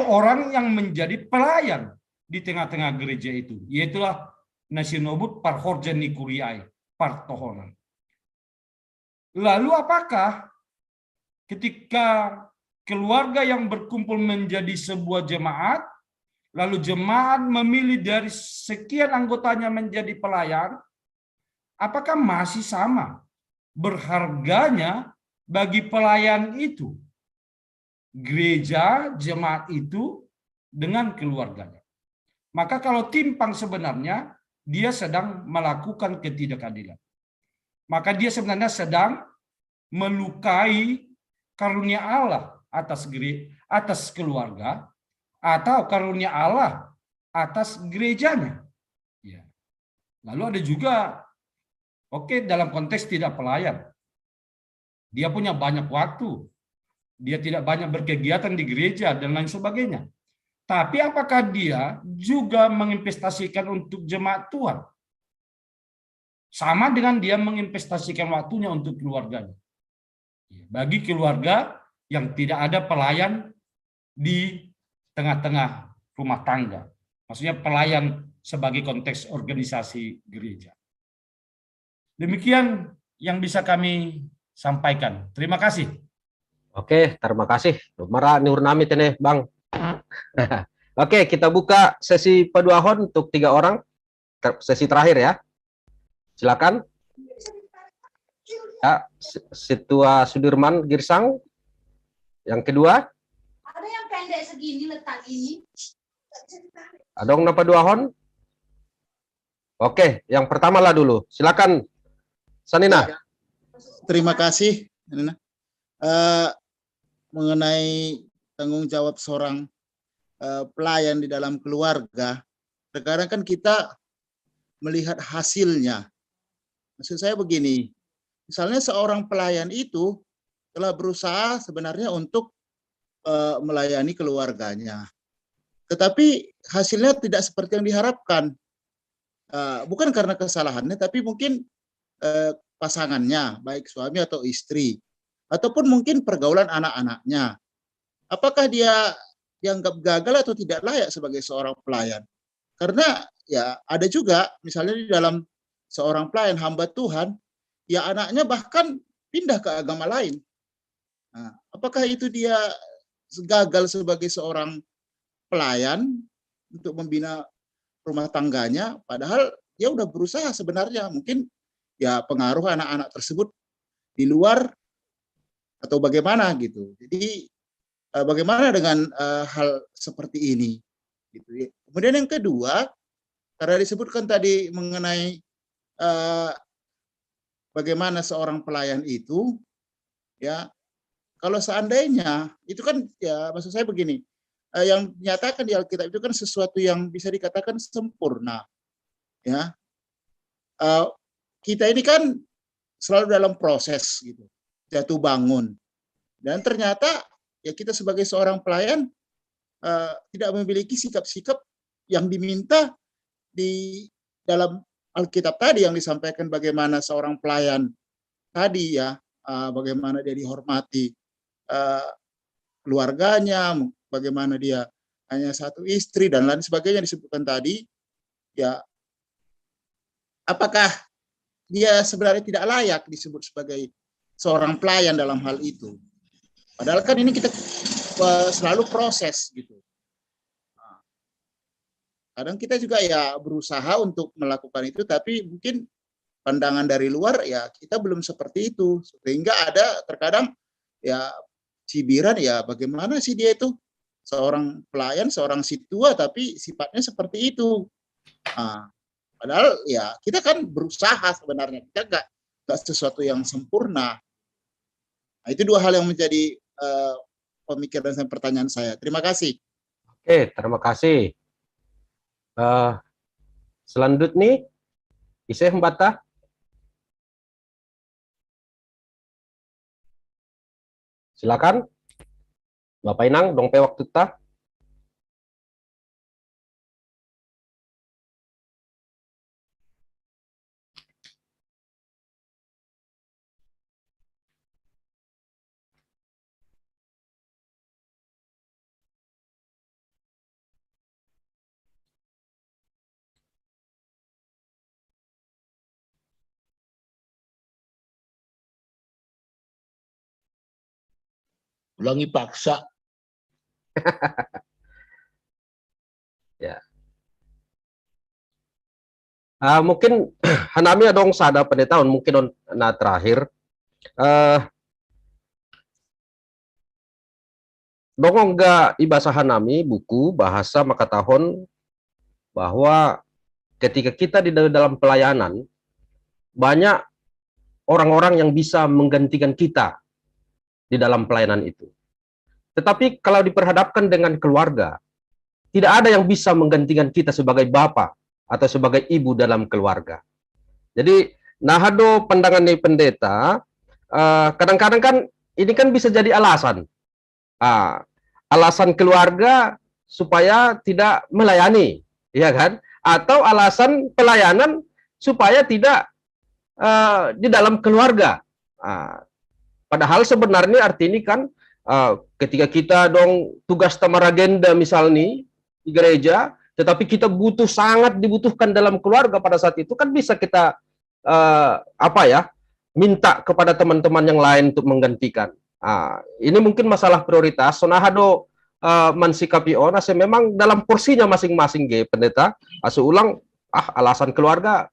orang yang menjadi pelayan di tengah-tengah gereja itu, yaitulah nasinobut parhorja nikuriai, partohonan. Lalu apakah ketika keluarga yang berkumpul menjadi sebuah jemaat, lalu jemaat memilih dari sekian anggotanya menjadi pelayan, apakah masih sama berharganya bagi pelayan itu, gereja, jemaat itu dengan keluarganya? Maka kalau timpang, sebenarnya dia sedang melakukan ketidakadilan. Maka dia sebenarnya sedang melukai karunia Allah atas gere, atas keluarga, atau karunia Allah atas gerejanya. Ya. Lalu ada juga, oke, dalam konteks tidak pelayan. Dia punya banyak waktu. Dia tidak banyak berkegiatan di gereja dan lain sebagainya. Tapi apakah dia juga menginvestasikan untuk jemaat Tuhan? Sama dengan dia menginvestasikan waktunya untuk keluarganya. Bagi keluarga yang tidak ada pelayan di tengah-tengah rumah tangga. Maksudnya pelayan sebagai konteks organisasi gereja. Demikian yang bisa kami sampaikan. Terima kasih. Oke, terima kasih. Mara ni hurnami tene, Bang. Oke, kita buka sesi paduahon untuk tiga orang. Ter- sesi terakhir ya. Silakan. Ya, Situa Sudirman Girsang. Yang kedua. Ada yang pendek segini letak ini. Adong napa duahon? Oke, yang pertama lah dulu. Silakan, Sanina. Ya. Terima kasih, Sanina. Uh, mengenai tanggung jawab seorang uh, pelayan di dalam keluarga, terkadang kan kita melihat hasilnya. Maksud saya begini, misalnya seorang pelayan itu telah berusaha sebenarnya untuk uh, melayani keluarganya. Tetapi hasilnya tidak seperti yang diharapkan. Uh, bukan karena kesalahannya, tapi mungkin uh, pasangannya, baik suami atau istri, ataupun mungkin pergaulan anak-anaknya. Apakah dia dianggap gagal atau tidak layak sebagai seorang pelayan? Karena ya ada juga misalnya di dalam seorang pelayan hamba Tuhan, ya anaknya bahkan pindah ke agama lain. Nah, apakah itu dia gagal sebagai seorang pelayan untuk membina rumah tangganya, padahal dia udah berusaha sebenarnya, mungkin ya pengaruh anak-anak tersebut di luar atau bagaimana gitu. Jadi eh, bagaimana dengan eh, hal seperti ini? Gitu. Kemudian yang kedua, karena disebutkan tadi mengenai eh, bagaimana seorang pelayan itu, ya kalau seandainya itu kan ya maksud saya begini, eh, yang dinyatakan di Alkitab itu kan sesuatu yang bisa dikatakan sempurna, ya. Eh, kita ini kan selalu dalam proses gitu, jatuh bangun, dan ternyata ya kita sebagai seorang pelayan uh, tidak memiliki sikap-sikap yang diminta di dalam Alkitab tadi yang disampaikan bagaimana seorang pelayan tadi ya, uh, bagaimana dia dihormati uh, keluarganya, bagaimana dia hanya satu istri dan lain sebagainya disebutkan tadi, ya apakah dia sebenarnya tidak layak disebut sebagai seorang pelayan dalam hal itu? Padahal kan ini kita uh, selalu proses gitu. Kadang kita juga ya berusaha untuk melakukan itu, tapi mungkin pandangan dari luar ya kita belum seperti itu, sehingga ada terkadang ya cibiran, ya bagaimana sih dia itu seorang pelayan, seorang situa, tapi sifatnya seperti itu. Nah, padahal ya kita kan berusaha sebenarnya, kita nggak nggak sesuatu yang sempurna. Nah, itu dua hal yang menjadi uh, pemikiran dan pertanyaan saya. Terima kasih. Oke, terima kasih. Uh, selanjutnya, Iseh Mbata. Silakan. Bapak Inang, dong pe waktu ta. Ulangi paksa. Ya. Uh, mungkin hanami adong sada pendeta on, mungkin on, na terakhir. Uh, dongong ga ibasa hanami buku bahasa makatahon bahwa ketika kita di dalam pelayanan, banyak orang-orang yang bisa menggantikan kita di dalam pelayanan itu. Tetapi kalau diperhadapkan dengan keluarga, tidak ada yang bisa menggantikan kita sebagai bapak atau sebagai ibu dalam keluarga. Jadi, nahado pandangan ni pendeta, eh, kadang-kadang kan ini kan bisa jadi alasan. Ah, alasan keluarga supaya tidak melayani, ya kan? Atau alasan pelayanan supaya tidak uh, di dalam keluarga. Uh, padahal sebenarnya arti ini kan uh, ketika kita dong tugas ta maragenda misalnya di gereja, tetapi kita butuh, sangat dibutuhkan dalam keluarga pada saat itu, kan bisa kita uh, apa ya, minta kepada teman-teman yang lain untuk menggantikan. Uh, ini mungkin masalah prioritas. So, nahado uh, mansikapi on, asa memang dalam porsinya masing-masing ge pendeta, asa ulang ah alasan keluarga,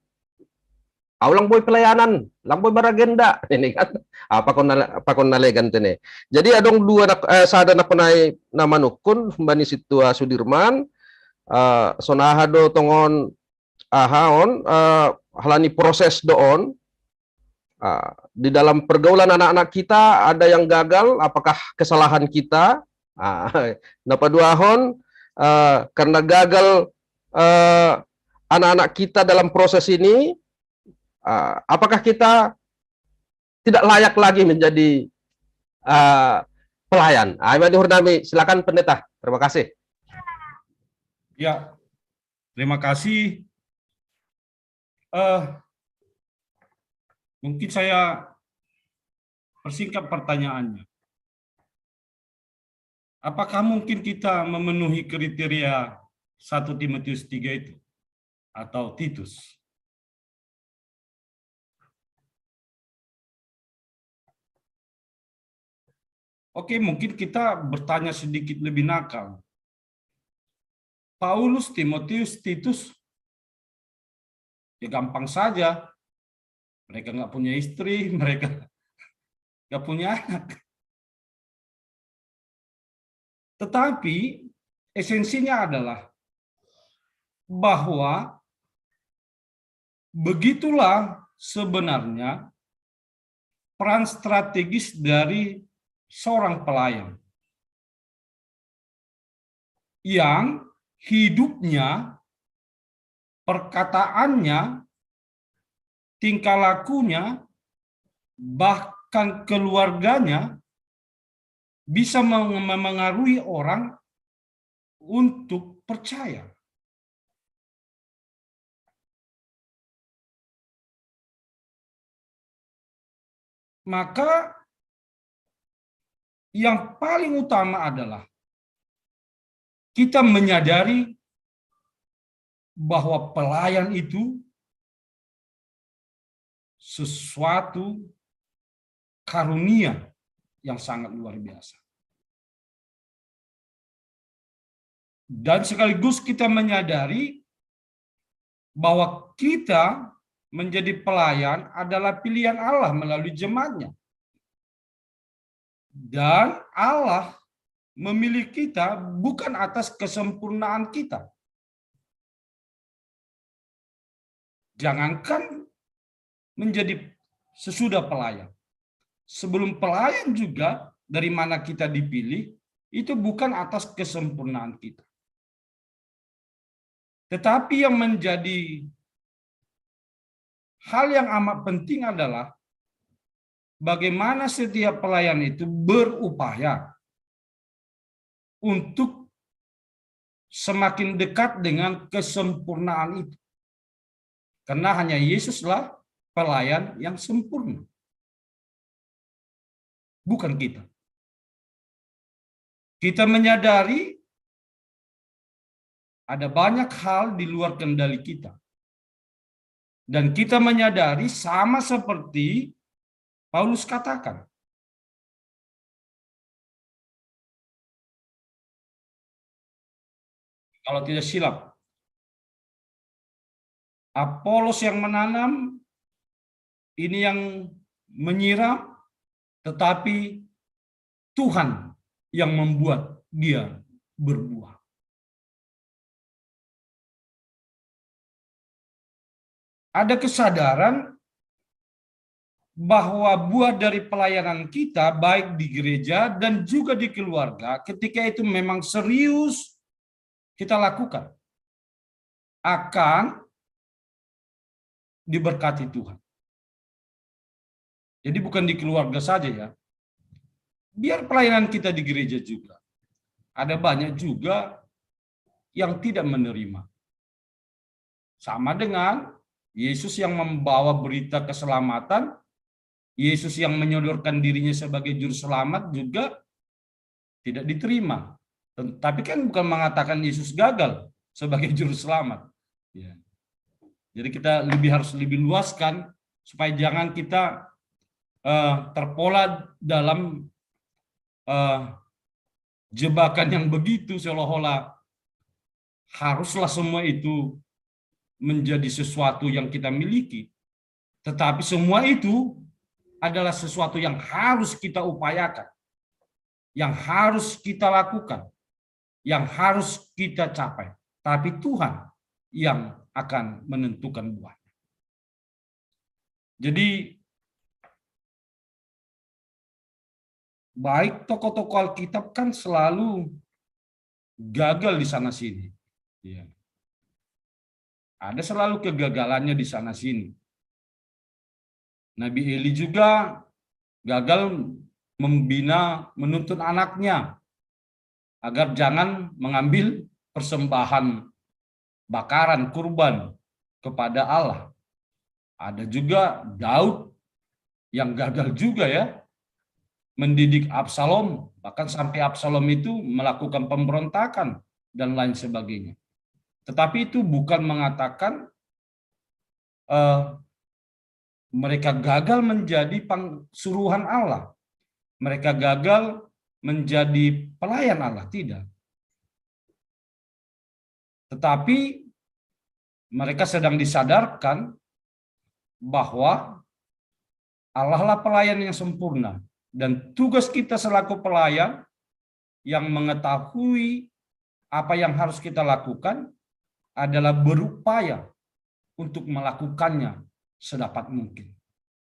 au lang boy pelayanan, lang boy maragenda ini kan. Apa kon apa kon nalegan tene. Jadi adong dua nak eh, sada nak penai nama nukun bani situa Sudirman, eh, so nahado tongon aha on, eh, halani proses do on. Ah, di dalam pergaulan anak-anak kita ada yang gagal, apakah kesalahan kita? Ah, napa dua hon, eh, karena gagal eh, anak-anak kita dalam proses ini, uh, apakah kita tidak layak lagi menjadi uh, pelayan? Ah, ini hurnami, silakan pendeta. Terima kasih. Ya, terima kasih. Uh, mungkin saya persingkat pertanyaannya. Apakah mungkin kita memenuhi kriteria satu Timotius tiga itu? Atau Titus? Oke, mungkin kita bertanya sedikit lebih nakal. Paulus, Timotius, Titus, ya gampang saja. Mereka nggak punya istri, mereka nggak punya anak. Tetapi esensinya adalah bahwa begitulah sebenarnya peran strategis dari seorang pelayan yang hidupnya, perkataannya, tingkah lakunya, bahkan keluarganya bisa mempengaruhi orang untuk percaya. Maka yang paling utama adalah kita menyadari bahwa pelayan itu sesuatu karunia yang sangat luar biasa. Dan sekaligus kita menyadari bahwa kita menjadi pelayan adalah pilihan Allah melalui jemaatnya. Dan Allah memilih kita bukan atas kesempurnaan kita. Jangankan menjadi sesudah pelayan. Sebelum pelayan juga, dari mana kita dipilih, itu bukan atas kesempurnaan kita. Tetapi yang menjadi hal yang amat penting adalah bagaimana setiap pelayan itu berupaya untuk semakin dekat dengan kesempurnaan itu. Karena hanya Yesuslah pelayan yang sempurna. Bukan kita. Kita menyadari ada banyak hal di luar kendali kita. Dan kita menyadari sama seperti Paulus katakan. Kalau tidak silap, Apolos yang menanam, ini yang menyiram, tetapi Tuhan yang membuat dia berbuah. Ada kesadaran bahwa buah dari pelayanan kita, baik di gereja dan juga di keluarga, ketika itu memang serius kita lakukan, akan diberkati Tuhan. Jadi bukan di keluarga saja ya. Biar pelayanan kita di gereja juga. Ada banyak juga yang tidak menerima. Sama dengan Yesus yang membawa berita keselamatan, Yesus yang menyodorkan dirinya sebagai juru selamat juga tidak diterima. Tapi kan bukan mengatakan Yesus gagal sebagai juru selamat. Ya. Jadi kita lebih harus lebih luaskan supaya jangan kita uh, terpola dalam uh, jebakan yang begitu seolah-olah haruslah semua itu menjadi sesuatu yang kita miliki. Tetapi semua itu adalah sesuatu yang harus kita upayakan, yang harus kita lakukan, yang harus kita capai. Tapi Tuhan yang akan menentukan buahnya. Jadi baik tokoh-tokoh Alkitab kan selalu gagal di sana sini. Ya. Ada selalu kegagalannya di sana sini. Nabi Eli juga gagal membina, menuntun anaknya agar jangan mengambil persembahan bakaran kurban kepada Allah. Ada juga Daud yang gagal juga ya mendidik Absalom, bahkan sampai Absalom itu melakukan pemberontakan dan lain sebagainya. Tetapi itu bukan mengatakan uh, mereka gagal menjadi suruhan Allah. Mereka gagal menjadi pelayan Allah, tidak. Tetapi mereka sedang disadarkan bahwa Allah lah pelayan yang sempurna. Dan tugas kita selaku pelayan yang mengetahui apa yang harus kita lakukan adalah berupaya untuk melakukannya sedapat mungkin.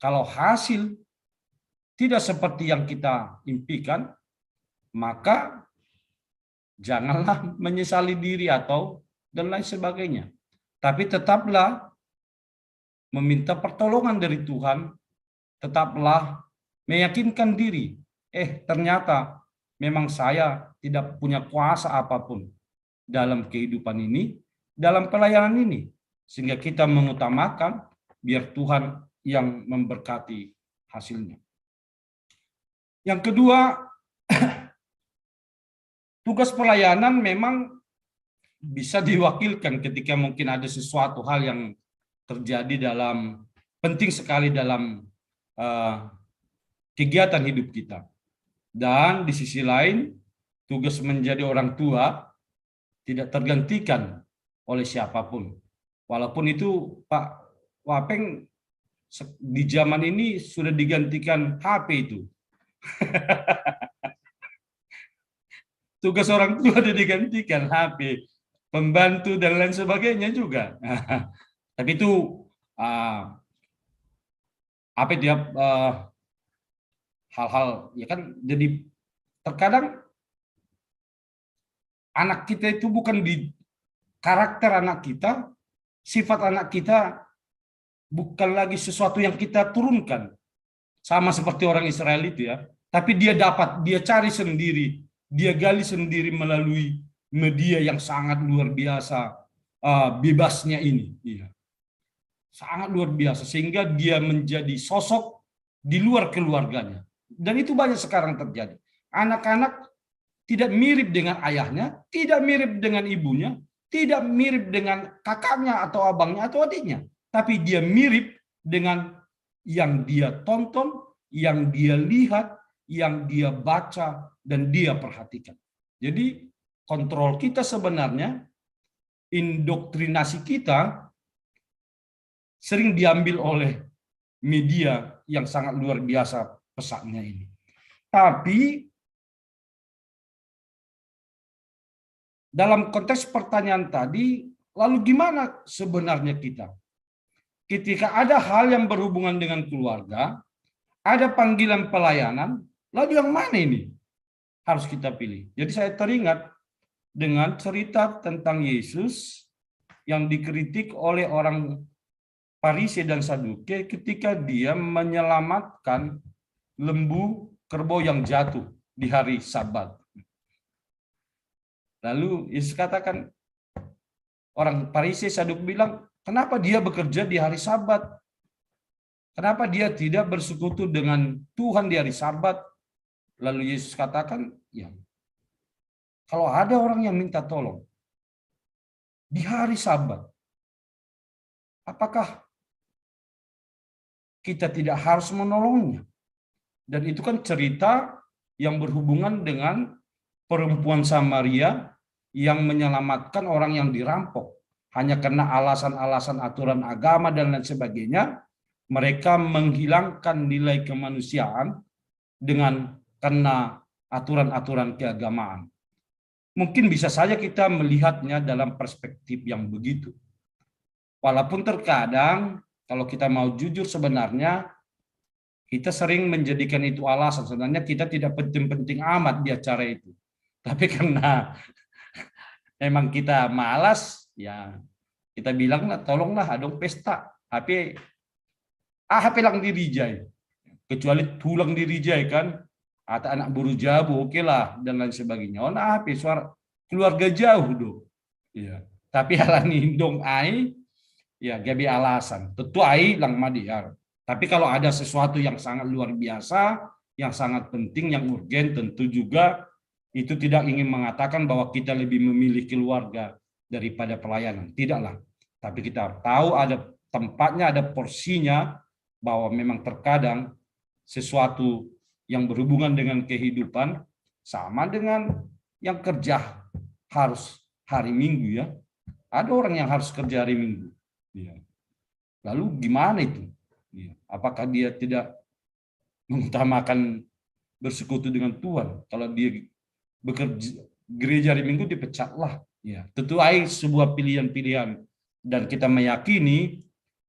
Kalau hasil tidak seperti yang kita impikan, maka janganlah menyesali diri atau dan lain sebagainya. Tapi tetaplah meminta pertolongan dari Tuhan, tetaplah meyakinkan diri, eh ternyata memang saya tidak punya kuasa apapun dalam kehidupan ini, dalam pelayanan ini, sehingga kita mengutamakan biar Tuhan yang memberkati hasilnya. Yang kedua, tugas pelayanan memang bisa diwakilkan ketika mungkin ada sesuatu hal yang terjadi dalam penting sekali dalam uh, kegiatan hidup kita. Dan di sisi lain, tugas menjadi orang tua tidak tergantikan oleh siapapun. Walaupun itu, Pak Wapeng, di zaman ini sudah digantikan H P itu. Tugas orang tua sudah digantikan H P, pembantu dan lain sebagainya juga. Tapi itu uh, apa dia uh, hal-hal ya kan, jadi terkadang anak kita itu bukan di karakter anak kita, sifat anak kita bukan lagi sesuatu yang kita turunkan. Sama seperti orang Israel itu ya. Tapi dia dapat, dia cari sendiri, dia gali sendiri melalui media yang sangat luar biasa uh, bebasnya ini. Iya. Sangat luar biasa sehingga dia menjadi sosok di luar keluarganya. Dan itu banyak sekarang terjadi. Anak-anak tidak mirip dengan ayahnya, tidak mirip dengan ibunya, tidak mirip dengan kakaknya atau abangnya atau adiknya, tapi dia mirip dengan yang dia tonton, yang dia lihat, yang dia baca dan dia perhatikan. Jadi kontrol kita sebenarnya, indoktrinasi kita sering diambil oleh media yang sangat luar biasa pesatnya ini. Tapi dalam konteks pertanyaan tadi, lalu gimana sebenarnya kita? Ketika ada hal yang berhubungan dengan keluarga, ada panggilan pelayanan, lalu yang mana ini harus kita pilih? Jadi saya teringat dengan cerita tentang Yesus yang dikritik oleh orang Parisi dan Saduki ketika dia menyelamatkan lembu kerbau yang jatuh di hari Sabat. Lalu Yesus katakan, orang Parisi Saduki bilang, kenapa dia bekerja di hari Sabat? Kenapa dia tidak bersekutu dengan Tuhan di hari Sabat? Lalu Yesus katakan, ya, kalau ada orang yang minta tolong di hari Sabat, apakah kita tidak harus menolongnya? Dan itu kan cerita yang berhubungan dengan perempuan Samaria yang menyelamatkan orang yang dirampok. Hanya karena alasan-alasan aturan agama dan lain sebagainya, mereka menghilangkan nilai kemanusiaan dengan karena aturan-aturan keagamaan. Mungkin bisa saja kita melihatnya dalam perspektif yang begitu. Walaupun terkadang kalau kita mau jujur sebenarnya kita sering menjadikan itu alasan. Sebenarnya kita tidak penting-penting amat di acara itu. Tapi karena memang kita malas, ya kita bilang lah, tolonglah adong pesta. Tapi ah, HP lang di Rijai. Kecuali tulang di Rijai kan, atau anak buru jabu, oke okay lah, dan lain sebagainya. Oh, nah, HP suara keluarga jauh do. Iya. Tapi ala nindong ai, ya gabi alasan. Tentu ai lang madiar. Tapi kalau ada sesuatu yang sangat luar biasa, yang sangat penting, yang urgen, tentu juga itu tidak ingin mengatakan bahwa kita lebih memilih keluarga daripada pelayanan. Tidaklah. Tapi kita tahu ada tempatnya, ada porsinya, bahwa memang terkadang sesuatu yang berhubungan dengan kehidupan sama dengan yang kerja harus hari Minggu ya. Ada orang yang harus kerja hari Minggu. Ya. Lalu gimana itu? Ya. Apakah dia tidak mengutamakan bersekutu dengan Tuhan? Kalau dia bekerja gereja hari Minggu dipecatlah. Ya, tentu ai sebuah pilihan-pilihan dan kita meyakini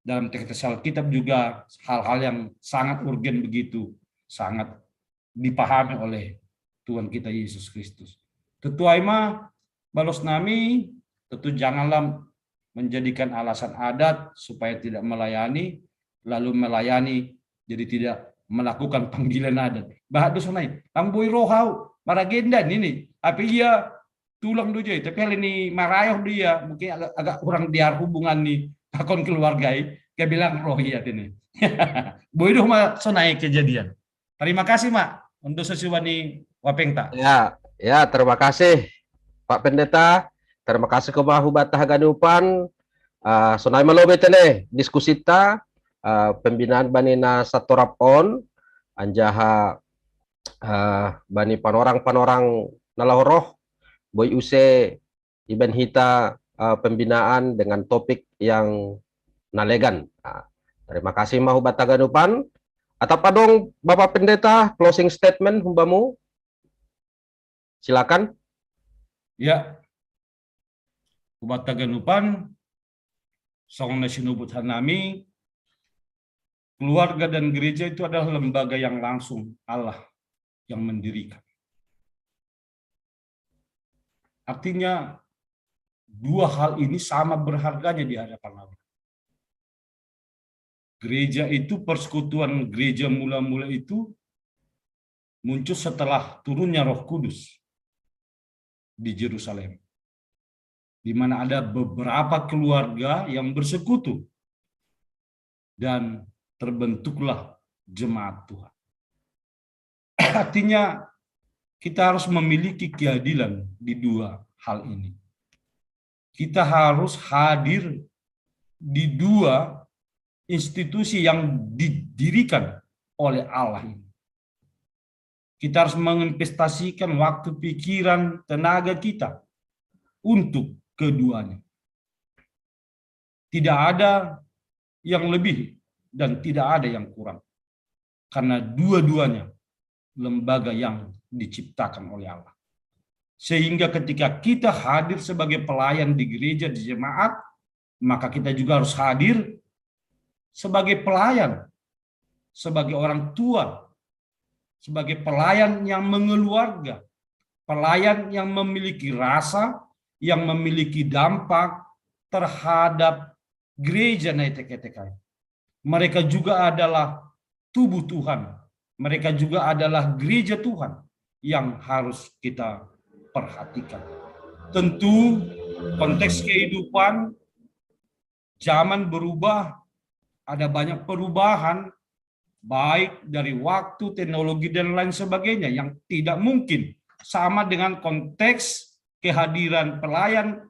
dalam teks Alkitab juga hal-hal yang sangat urgen begitu, sangat dipahami oleh Tuhan kita Yesus Kristus. Tentu ai ma balos nami, tentu janganlah menjadikan alasan adat supaya tidak melayani, lalu melayani jadi tidak melakukan panggilan adat. Bahat do sonai, lang boi roh au, maragendan ini. Apa ia tulang do jai, tapi hal ini marayoh dia, mungkin agak, agak kurang diar hubungan ni pakon keluarga i, dia bilang roh ia ini. Boi do ma sonai kejadian. Terima kasih, Mak. Untuk sesuai ni wapeng ta. Ya, ya, terima kasih, Pak Pendeta. Terima kasih ke mahu batah ganupan. Uh, sonai malo bete ne diskusi ta uh, pembinaan bani na satorap on anjaha uh, bani panorang-panorang na laho roh boi use iban hita uh, pembinaan dengan topik yang nalegan. Nah, terima kasih mahu bataganupan. Atau padong Bapak Pendeta, closing statement humbamu. Silakan. Ya. Hubataganupan, song na sinubut hanami, keluarga dan gereja itu adalah lembaga yang langsung Allah yang mendirikan. Artinya, dua hal ini sama berharganya di hadapan Allah. Gereja itu, persekutuan gereja mula-mula itu muncul setelah turunnya Roh Kudus di Yerusalem, di mana ada beberapa keluarga yang bersekutu dan terbentuklah jemaat Tuhan. Artinya, kita harus memiliki keadilan di dua hal ini. Kita harus hadir di dua institusi yang didirikan oleh Allah ini. Kita harus menginvestasikan waktu, pikiran, tenaga kita untuk keduanya. Tidak ada yang lebih dan tidak ada yang kurang. Karena dua-duanya lembaga yang diciptakan oleh Allah. Sehingga ketika kita hadir sebagai pelayan di gereja, di jemaat, maka kita juga harus hadir sebagai pelayan, sebagai orang tua, sebagai pelayan yang mengeluarga, pelayan yang memiliki rasa, yang memiliki dampak terhadap gereja na iteketekai. Mereka juga adalah tubuh Tuhan. Mereka juga adalah gereja Tuhan yang harus kita perhatikan. Tentu konteks kehidupan, zaman berubah, ada banyak perubahan, baik dari waktu, teknologi, dan lain sebagainya, yang tidak mungkin sama dengan konteks kehadiran pelayan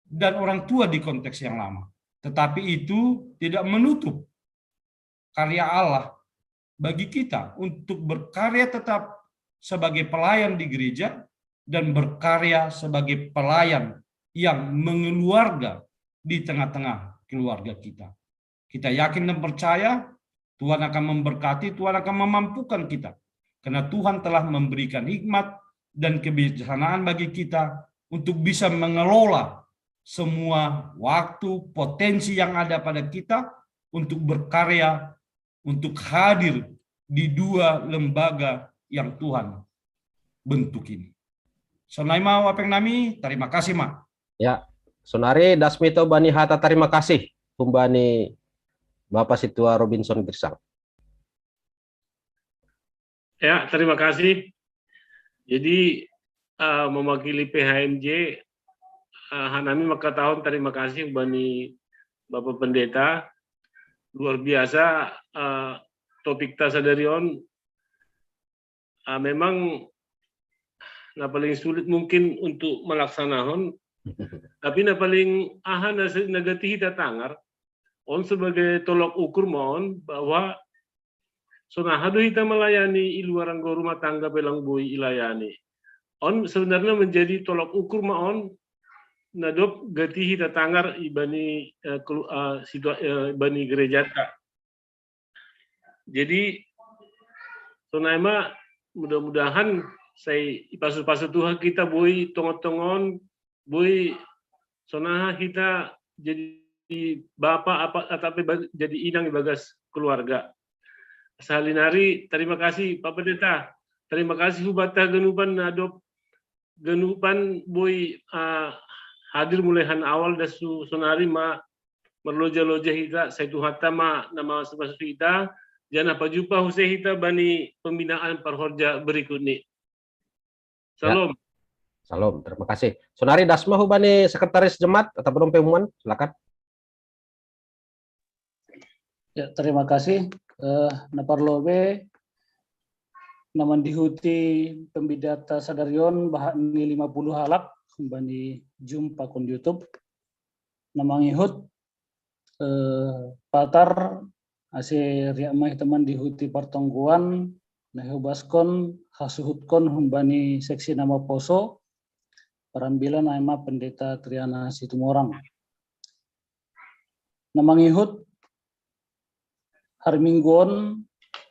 dan orang tua di konteks yang lama. Tetapi itu tidak menutup karya Allah bagi kita untuk berkarya tetap sebagai pelayan di gereja dan berkarya sebagai pelayan yang mengeluarga di tengah-tengah keluarga kita. Kita yakin dan percaya Tuhan akan memberkati, Tuhan akan memampukan kita. Karena Tuhan telah memberikan hikmat dan kebijaksanaan bagi kita untuk bisa mengelola semua waktu, potensi yang ada pada kita untuk berkarya, untuk hadir di dua lembaga yang Tuhan bentuk ini. Sonai ma wapeng nami, terima kasih ma. Ya, sonari dasmito bani hata terima kasih kumbani Bapak Situa Robinson Girsang. Ya, terima kasih. Jadi uh, mewakili P H M J, uh, hanami maka tahun terima kasih bani Bapak Pendeta. Luar biasa uh, topik tasadarion uh, memang na paling sulit mungkin untuk melaksanakan, tapi na paling aha na gati hita tangar, on sebagai tolok ukur maon bahwa sonahadu hita melayani i luar anggo rumah tangga pelang boi ilayani. On sebenarnya menjadi tolok ukur maon nadop gati hita tangar ibani uh, situa, uh, ibani gerejata. Jadi sonai ma mudah-mudahan sai ipasu-pasu Tuhan kita boi tongon-tongon boi sonaha hita jadi bapa apa atape jadi inang ibagas keluarga. Salinari terima kasih Pak Pendeta. Terima kasih hubata ganupan nadop ganupan boi uh, hadir mulai han awal dasu sonari ma merloja-loja hita sai Tuhan ta ma nama masuk hita. Jangan apa jumpa husai hita bani pembinaan parhorja berikut ni. Salam. Ya. Salam, terima kasih. Sonari dasma hubani sekretaris jemaat atau penumpang umuman, silakan. Ya, terima kasih. Uh, na parlobe na mandihuti pembidata sadarion bahat ni lima puluh halak bani jumpa kon YouTube. Na mangihut eh, patar ase riak mai teman dihuti partongguan na hubaskon hasuhutkon humbani seksi nama poso Parambilan aima Pendeta Triana Situmorang. Namangihut hari Mingguon,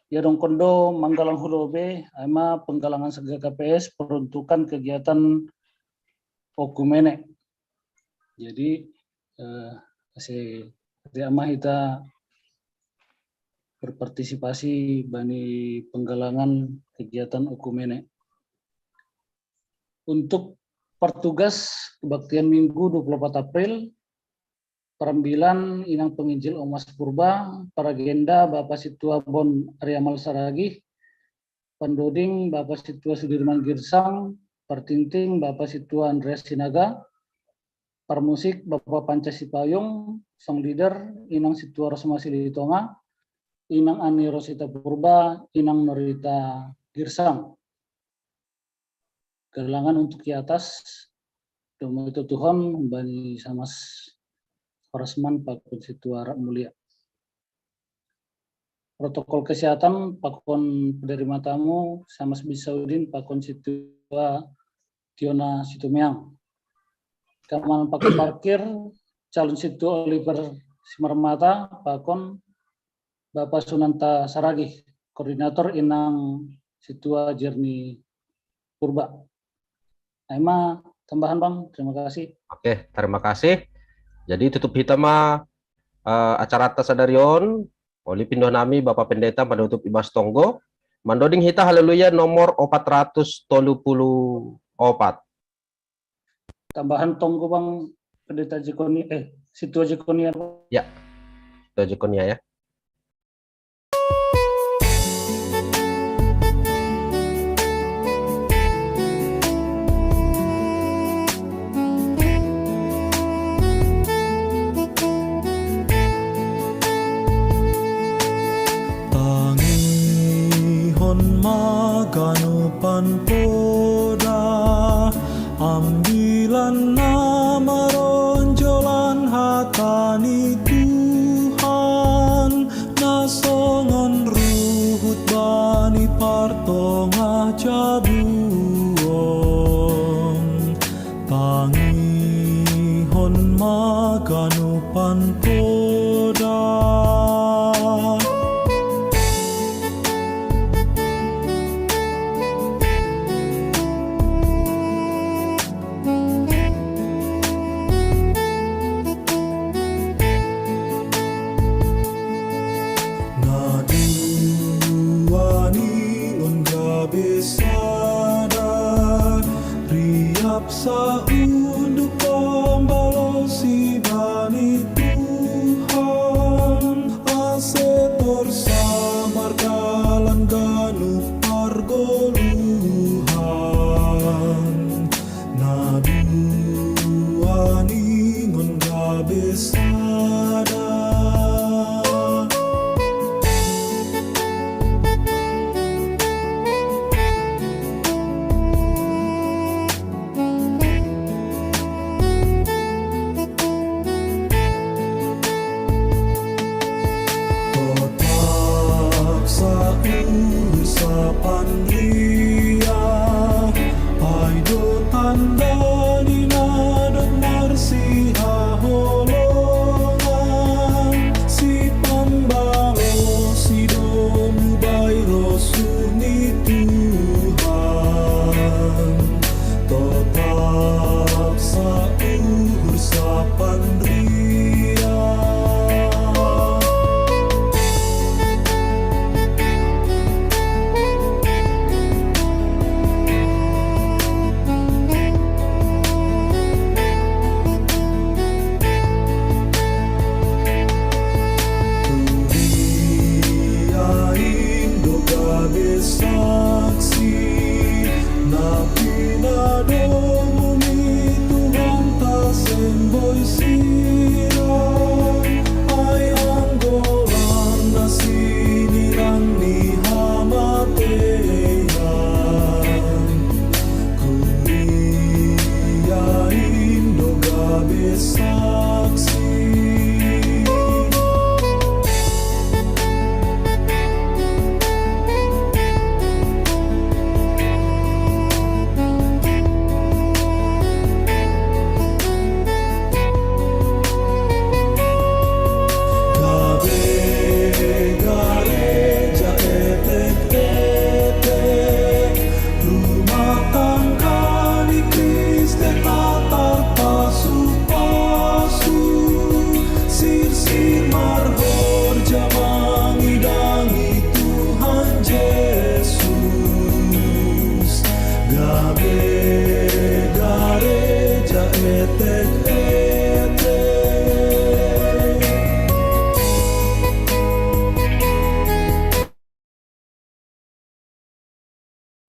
ia dongkondo manggalang hulobe aima penggalangan saga K P S peruntukan kegiatan okumene. Jadi eh, aima hita berpartisipasi bani penggalangan kegiatan okumene. Untuk pertugas kebaktian Minggu dua puluh empat April, perambilan inang penginjil Omas Purba, paragenda Bapa Situa Bon Ariamal Saragih, pandoding Bapa Situa Sudirman Girsang, partingting Bapa Situa Andreas Sinaga, parmusik Bapa Panca Sipayung, song leader inang Situa Rosma Silitonga, inang Ani Rosita Purba, inang Norita Girsang. Galangan untuk ki atas, domo itu Tuhan, bani Samas Horasman pakon Situa Rak Mulia. Protokol kesehatan pakon penerima tamu, Samas Bisaudin pakon Situa Tiona Situmeang. Keamanan pakon parkir, calon Situa Oliver Simarmata pakon Bapak Sunanta Saragih, koordinator inang Situa Jerni Purba. Aima tambahan, Bang. Terima kasih. Oke, terima kasih. Jadi tutup hita ma eh, acara ta sadari on, oli pindohan nami Bapak Pendeta manutup ibas tonggo, mandoding hita Haleluya nomor opat ratus tolu puluh opat. Tambahan tonggo, Bang, Pendeta Jekonia, eh, Situa Jekonia. Ya, Situa Jekonia ya. Tangihon ma ganupan poda, ambilan na maronjolan hata ni Tuhan, na songon ruhut bani partongah jabuon. Tangihon ma ganupan poda. Na dua ningon gabe sada, riap saunduk pambalosi bani Tuhan, ase torus mardalan ganup pargoluhan. Na dua ningon gabe sada.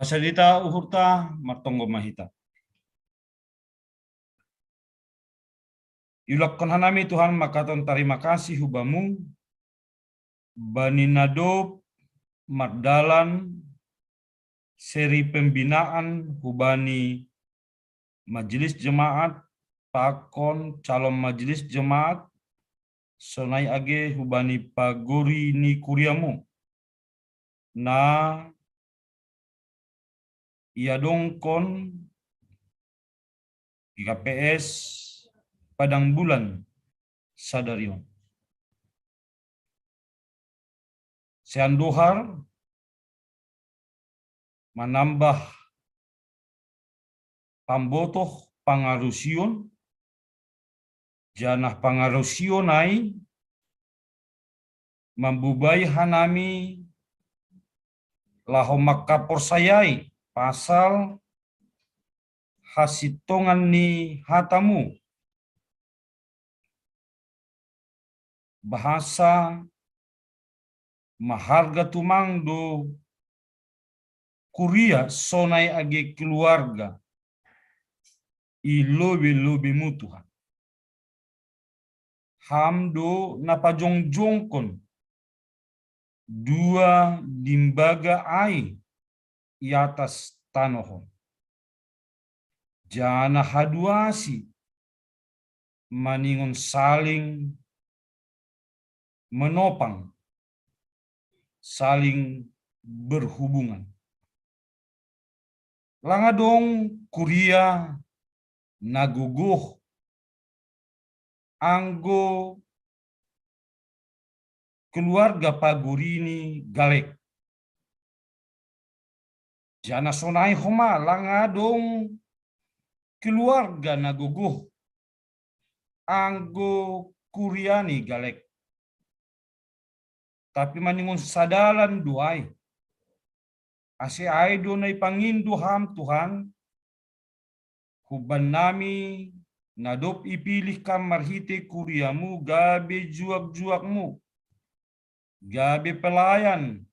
Pasadita uhurta, martonggo ma hita. Iulakkon hanami Tuhan makaton tarima kasih hu Bamu, bani na dob mardalan seri pembinaan hubani majelis jemaat, pakon calon majelis jemaat, sonai age hubani pagori ni kuriamu, na iadongkon G K P S Padang Bulan sadari on. Sian Johar manambah pambotoh pangarusion, janah pangarusion ai mambubai hanami laho mangkaporsayai pasal hasintongan ni hatamu. Bahasa maharga tumang do kuria sonai age keluarga i lobe-lobemu Tuhan. Ham do na pajongjongkon dua limbaga ai i atas tanoh on. Janah haduasi maningon saling menopang, saling berhubungan. Lang adong kuria na gogoh anggo keluarga pagori ni galek. Janah sonai homa lang adong keluarga na gogoh anggo kuria ni galek. Tapi maningon sadalan do ai. Ase ai do na ipangindo Ham Tuhan, huban nami na dob ipilih Ham marhite kuriamu gabe juak-juakmu, gabe pelayan,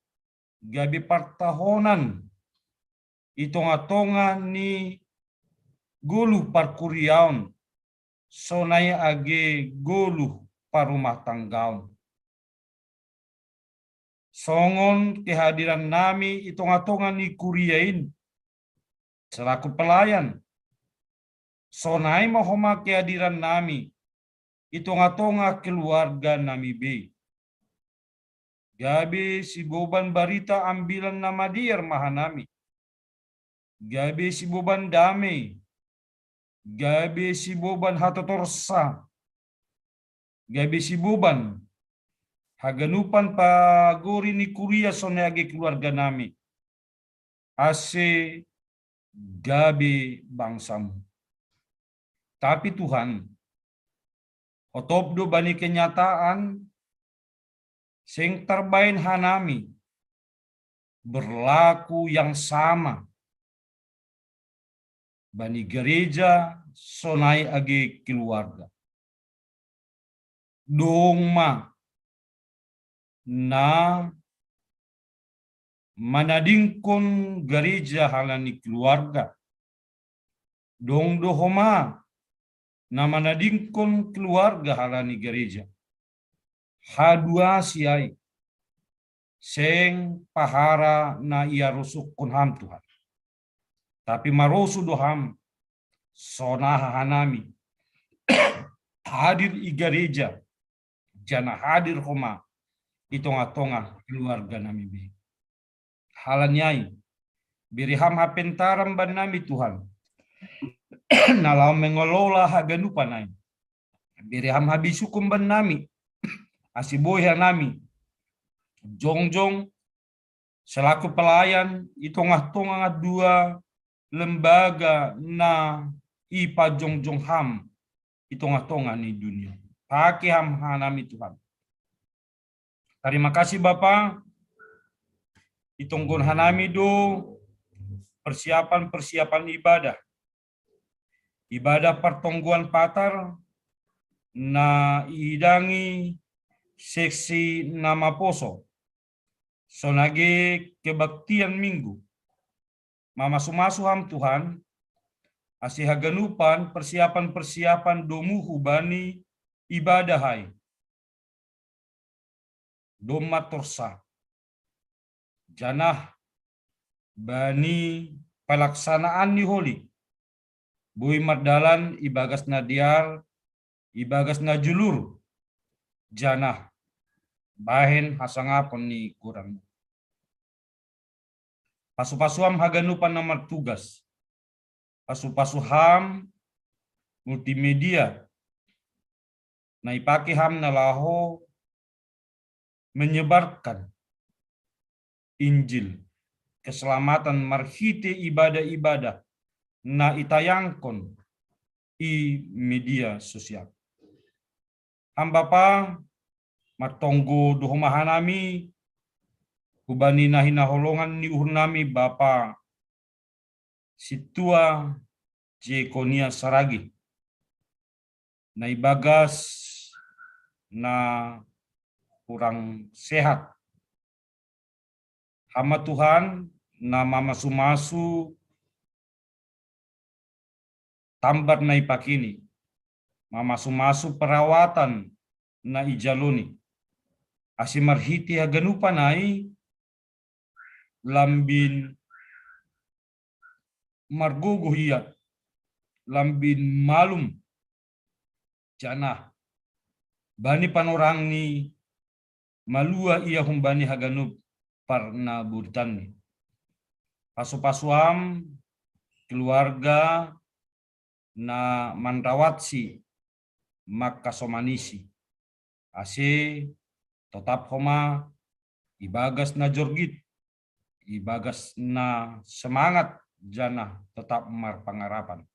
gabe partahonan i tongah-tongah ni goluh parkuriaon, sonai age goluh parrumahtanggaon. Songon kehadiran nami i tongah-tongah ni kuria in, selaku pelayan, sonai ma homa kehadiran nami i tongah-tongah keluarga nami be. Gabe siboban barita Ambilan Namadear ma hanami. Gabe siboban dame, gabe siboban hatotorsa, gabe siboban haganupan pagori ni kuria sonai age keluarga nami, ase gabe bangsamu. Tapi Tuhan, otop do bani kenyataan, seng tarbaen hanami berlaku yang sama bani gereja sonai age keluarga. Dong ma na manadingkon gereja halani keluarga. Dong do homa na manadingkon keluarga halani gereja. Haduasi ai, seng pahara na iarosuhkon Ham Tuhan. Tapi marosuh do Ham, sonaha hanami hadir i gereja, janah hadir homa i tongah-tongah keluarga nami be. Halani ai, bere Ham hapentaran bannami Tuhan, na laho mengelola haganupan ai. Bere Ham habisuhon bannami, ase boi hanami jongjong selaku pelayan i tongah-tongah dua lembaga na ipajongjong Ham i tongah-tongah ni dunia. Pake Ham hanami Tuhan. Tarima kasih Bapa, itonggohon hanami do persiapan-persiapan ibadah. Ibadah partonggoan patar na iidangi seksi na maposo, sonai age kebaktian Minggu. Mamasu-masu ham Tuhan, ase haganupan persiapan-persiapan domu hubani ibadah ai, domma torsa, janah bani palaksanaan ni holi, boi mardalan ibagas na dear, ibagas na julur, janah bahen hasangapon ni goranmu. Pasu-pasu ham haganupan na martugas. Pasu-pasu ham multimedia na ipake ham na laho menyebarkan Injil keselamatan marhite ibadah-ibadah na itayangkon i media sosial. Ham Bapa, martonggo do homa hanami hubani na hinaholongan ni uhurnami Bapa Sintua Jekonia Saragi, na ibagas na kurang sehat. Ham ma Tuhan na mamasu-masu tambar na ipakeni, mamasu-masu perawatan na ijaloni, ase marhite haganupan ai lambin margogoh ia, lambin malum, janah bani panorangni malua ia humbani haganup parnaburitanni. Pasu-pasu ham keluarga na manrawatsi mangkasomanisi, ase totap homa ibagas na jorgit, ibagas na semangat, janah totap marpangarapan.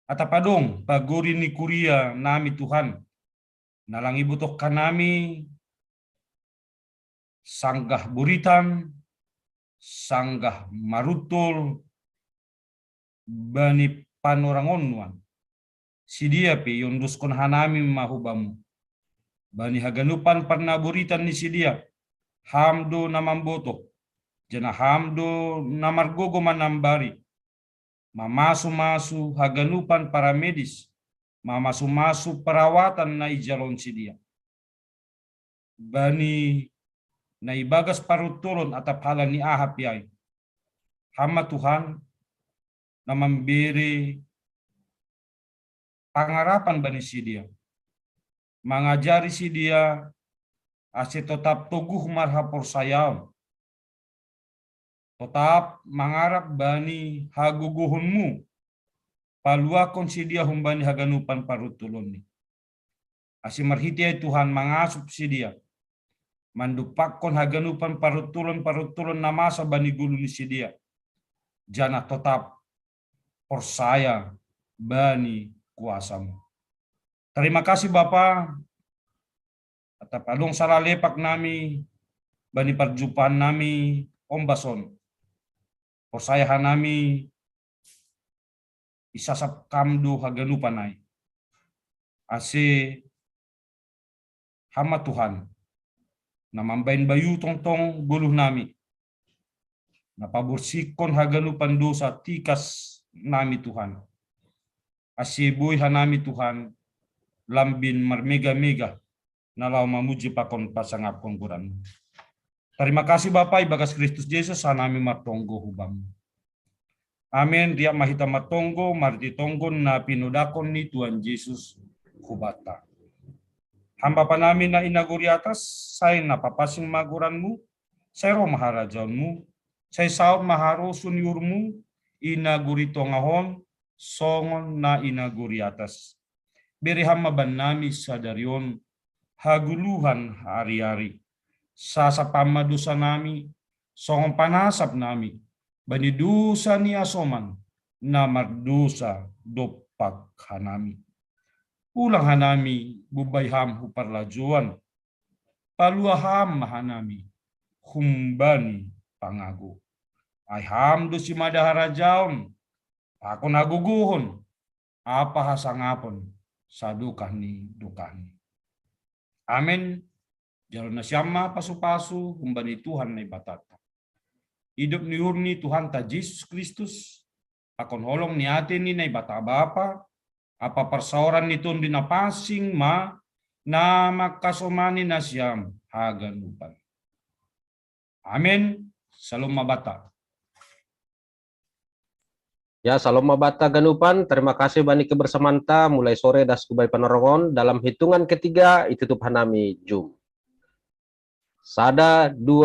Atap adong pagori ni kuria nami Tuhan, na lang ibotoh hanami sanggah buritan, sanggah maruntul bani panorangon nuan. Sidia pe iondoskon hanami ma hubamu. Bani haganupan parnaburitan ni sidia, ham do na mambotoh, janah ham do na margogo manambari, mamasu-masu haganupan paramedis, mamasu-masu perawatan na ijalon sidia. Bani na ibagas paruntulon atap halani aha pe ai, ham ma Tuhan na mambere pangarapan bani sidia, mangajari sidia ase totap toguh marhaporsayaon, totap mangarap bani hagogohonmu, paluahkon sidia humbani haganupan paruntulonni. Ase marhite ai Tuhan mangasup sidia, mandumpakkon haganupan paruntulon-paruntulon na masa bani gulu ni sidia, janah totap porsaya bani kuasamu. Tarima kasih Bapa, atap adong sala lepak nami bani parjumpaan nami ombas on. Porsaya hanami isasap Kam do haganupan ai. Ase Ham ma Tuhan, na mambahen bayu tongtong goluh nami, na paborsihkon haganupan dosa tikas nami Tuhan. Ase boi hanami Tuhan lambin marmega-mega na laho mamuji pakon pasangapkon goran. Tarima kasih Bapa, ibagas Kristus Jesus hanami martonggo hu Bam. Amen. Riap ma hita martonggo marhite tonggon na pinodahkon ni Tuhan Jesus hubanta. Ham Bapa nami na i nagori atas, sai na papansing ma goranmu, sai roh ma harajaonmu, sai saut ma harosuh ni uhurmu i nagori tongah on songon na i nagori atas. Bere Ham ma bannami sadari on hagoluhan ari-ari. Sasap Ham ma dosa nami, songon panasap nami bani dosa ni hasoman na mardosa dompak hanami. Ulang hanami bombai Ham hu parlajouan, palua Ham ma hanami humbani pangago. Ai Ham do simada harajaon, pakon hagogohon, ampa hasangapon sadokah ni dokahni. Amen. Jalo nasiam ma pasu-pasu humbani Tuhan Naibatanta. idup ni uhur ni Tuhanta Jesus Kristus, pakon holong ni ate ni Naibata Bapa, apa parsaoran ni Tondi Napasing ma, na mangkasomani nasiam haganupan. Amen. Salom mabata. Ya, salom mabata ganupan. Terima kasih bani kebersamanta. Mulai sore das kubai panarongon. Dalam hitungan ketiga, itutup hanami jum. Sada, dua,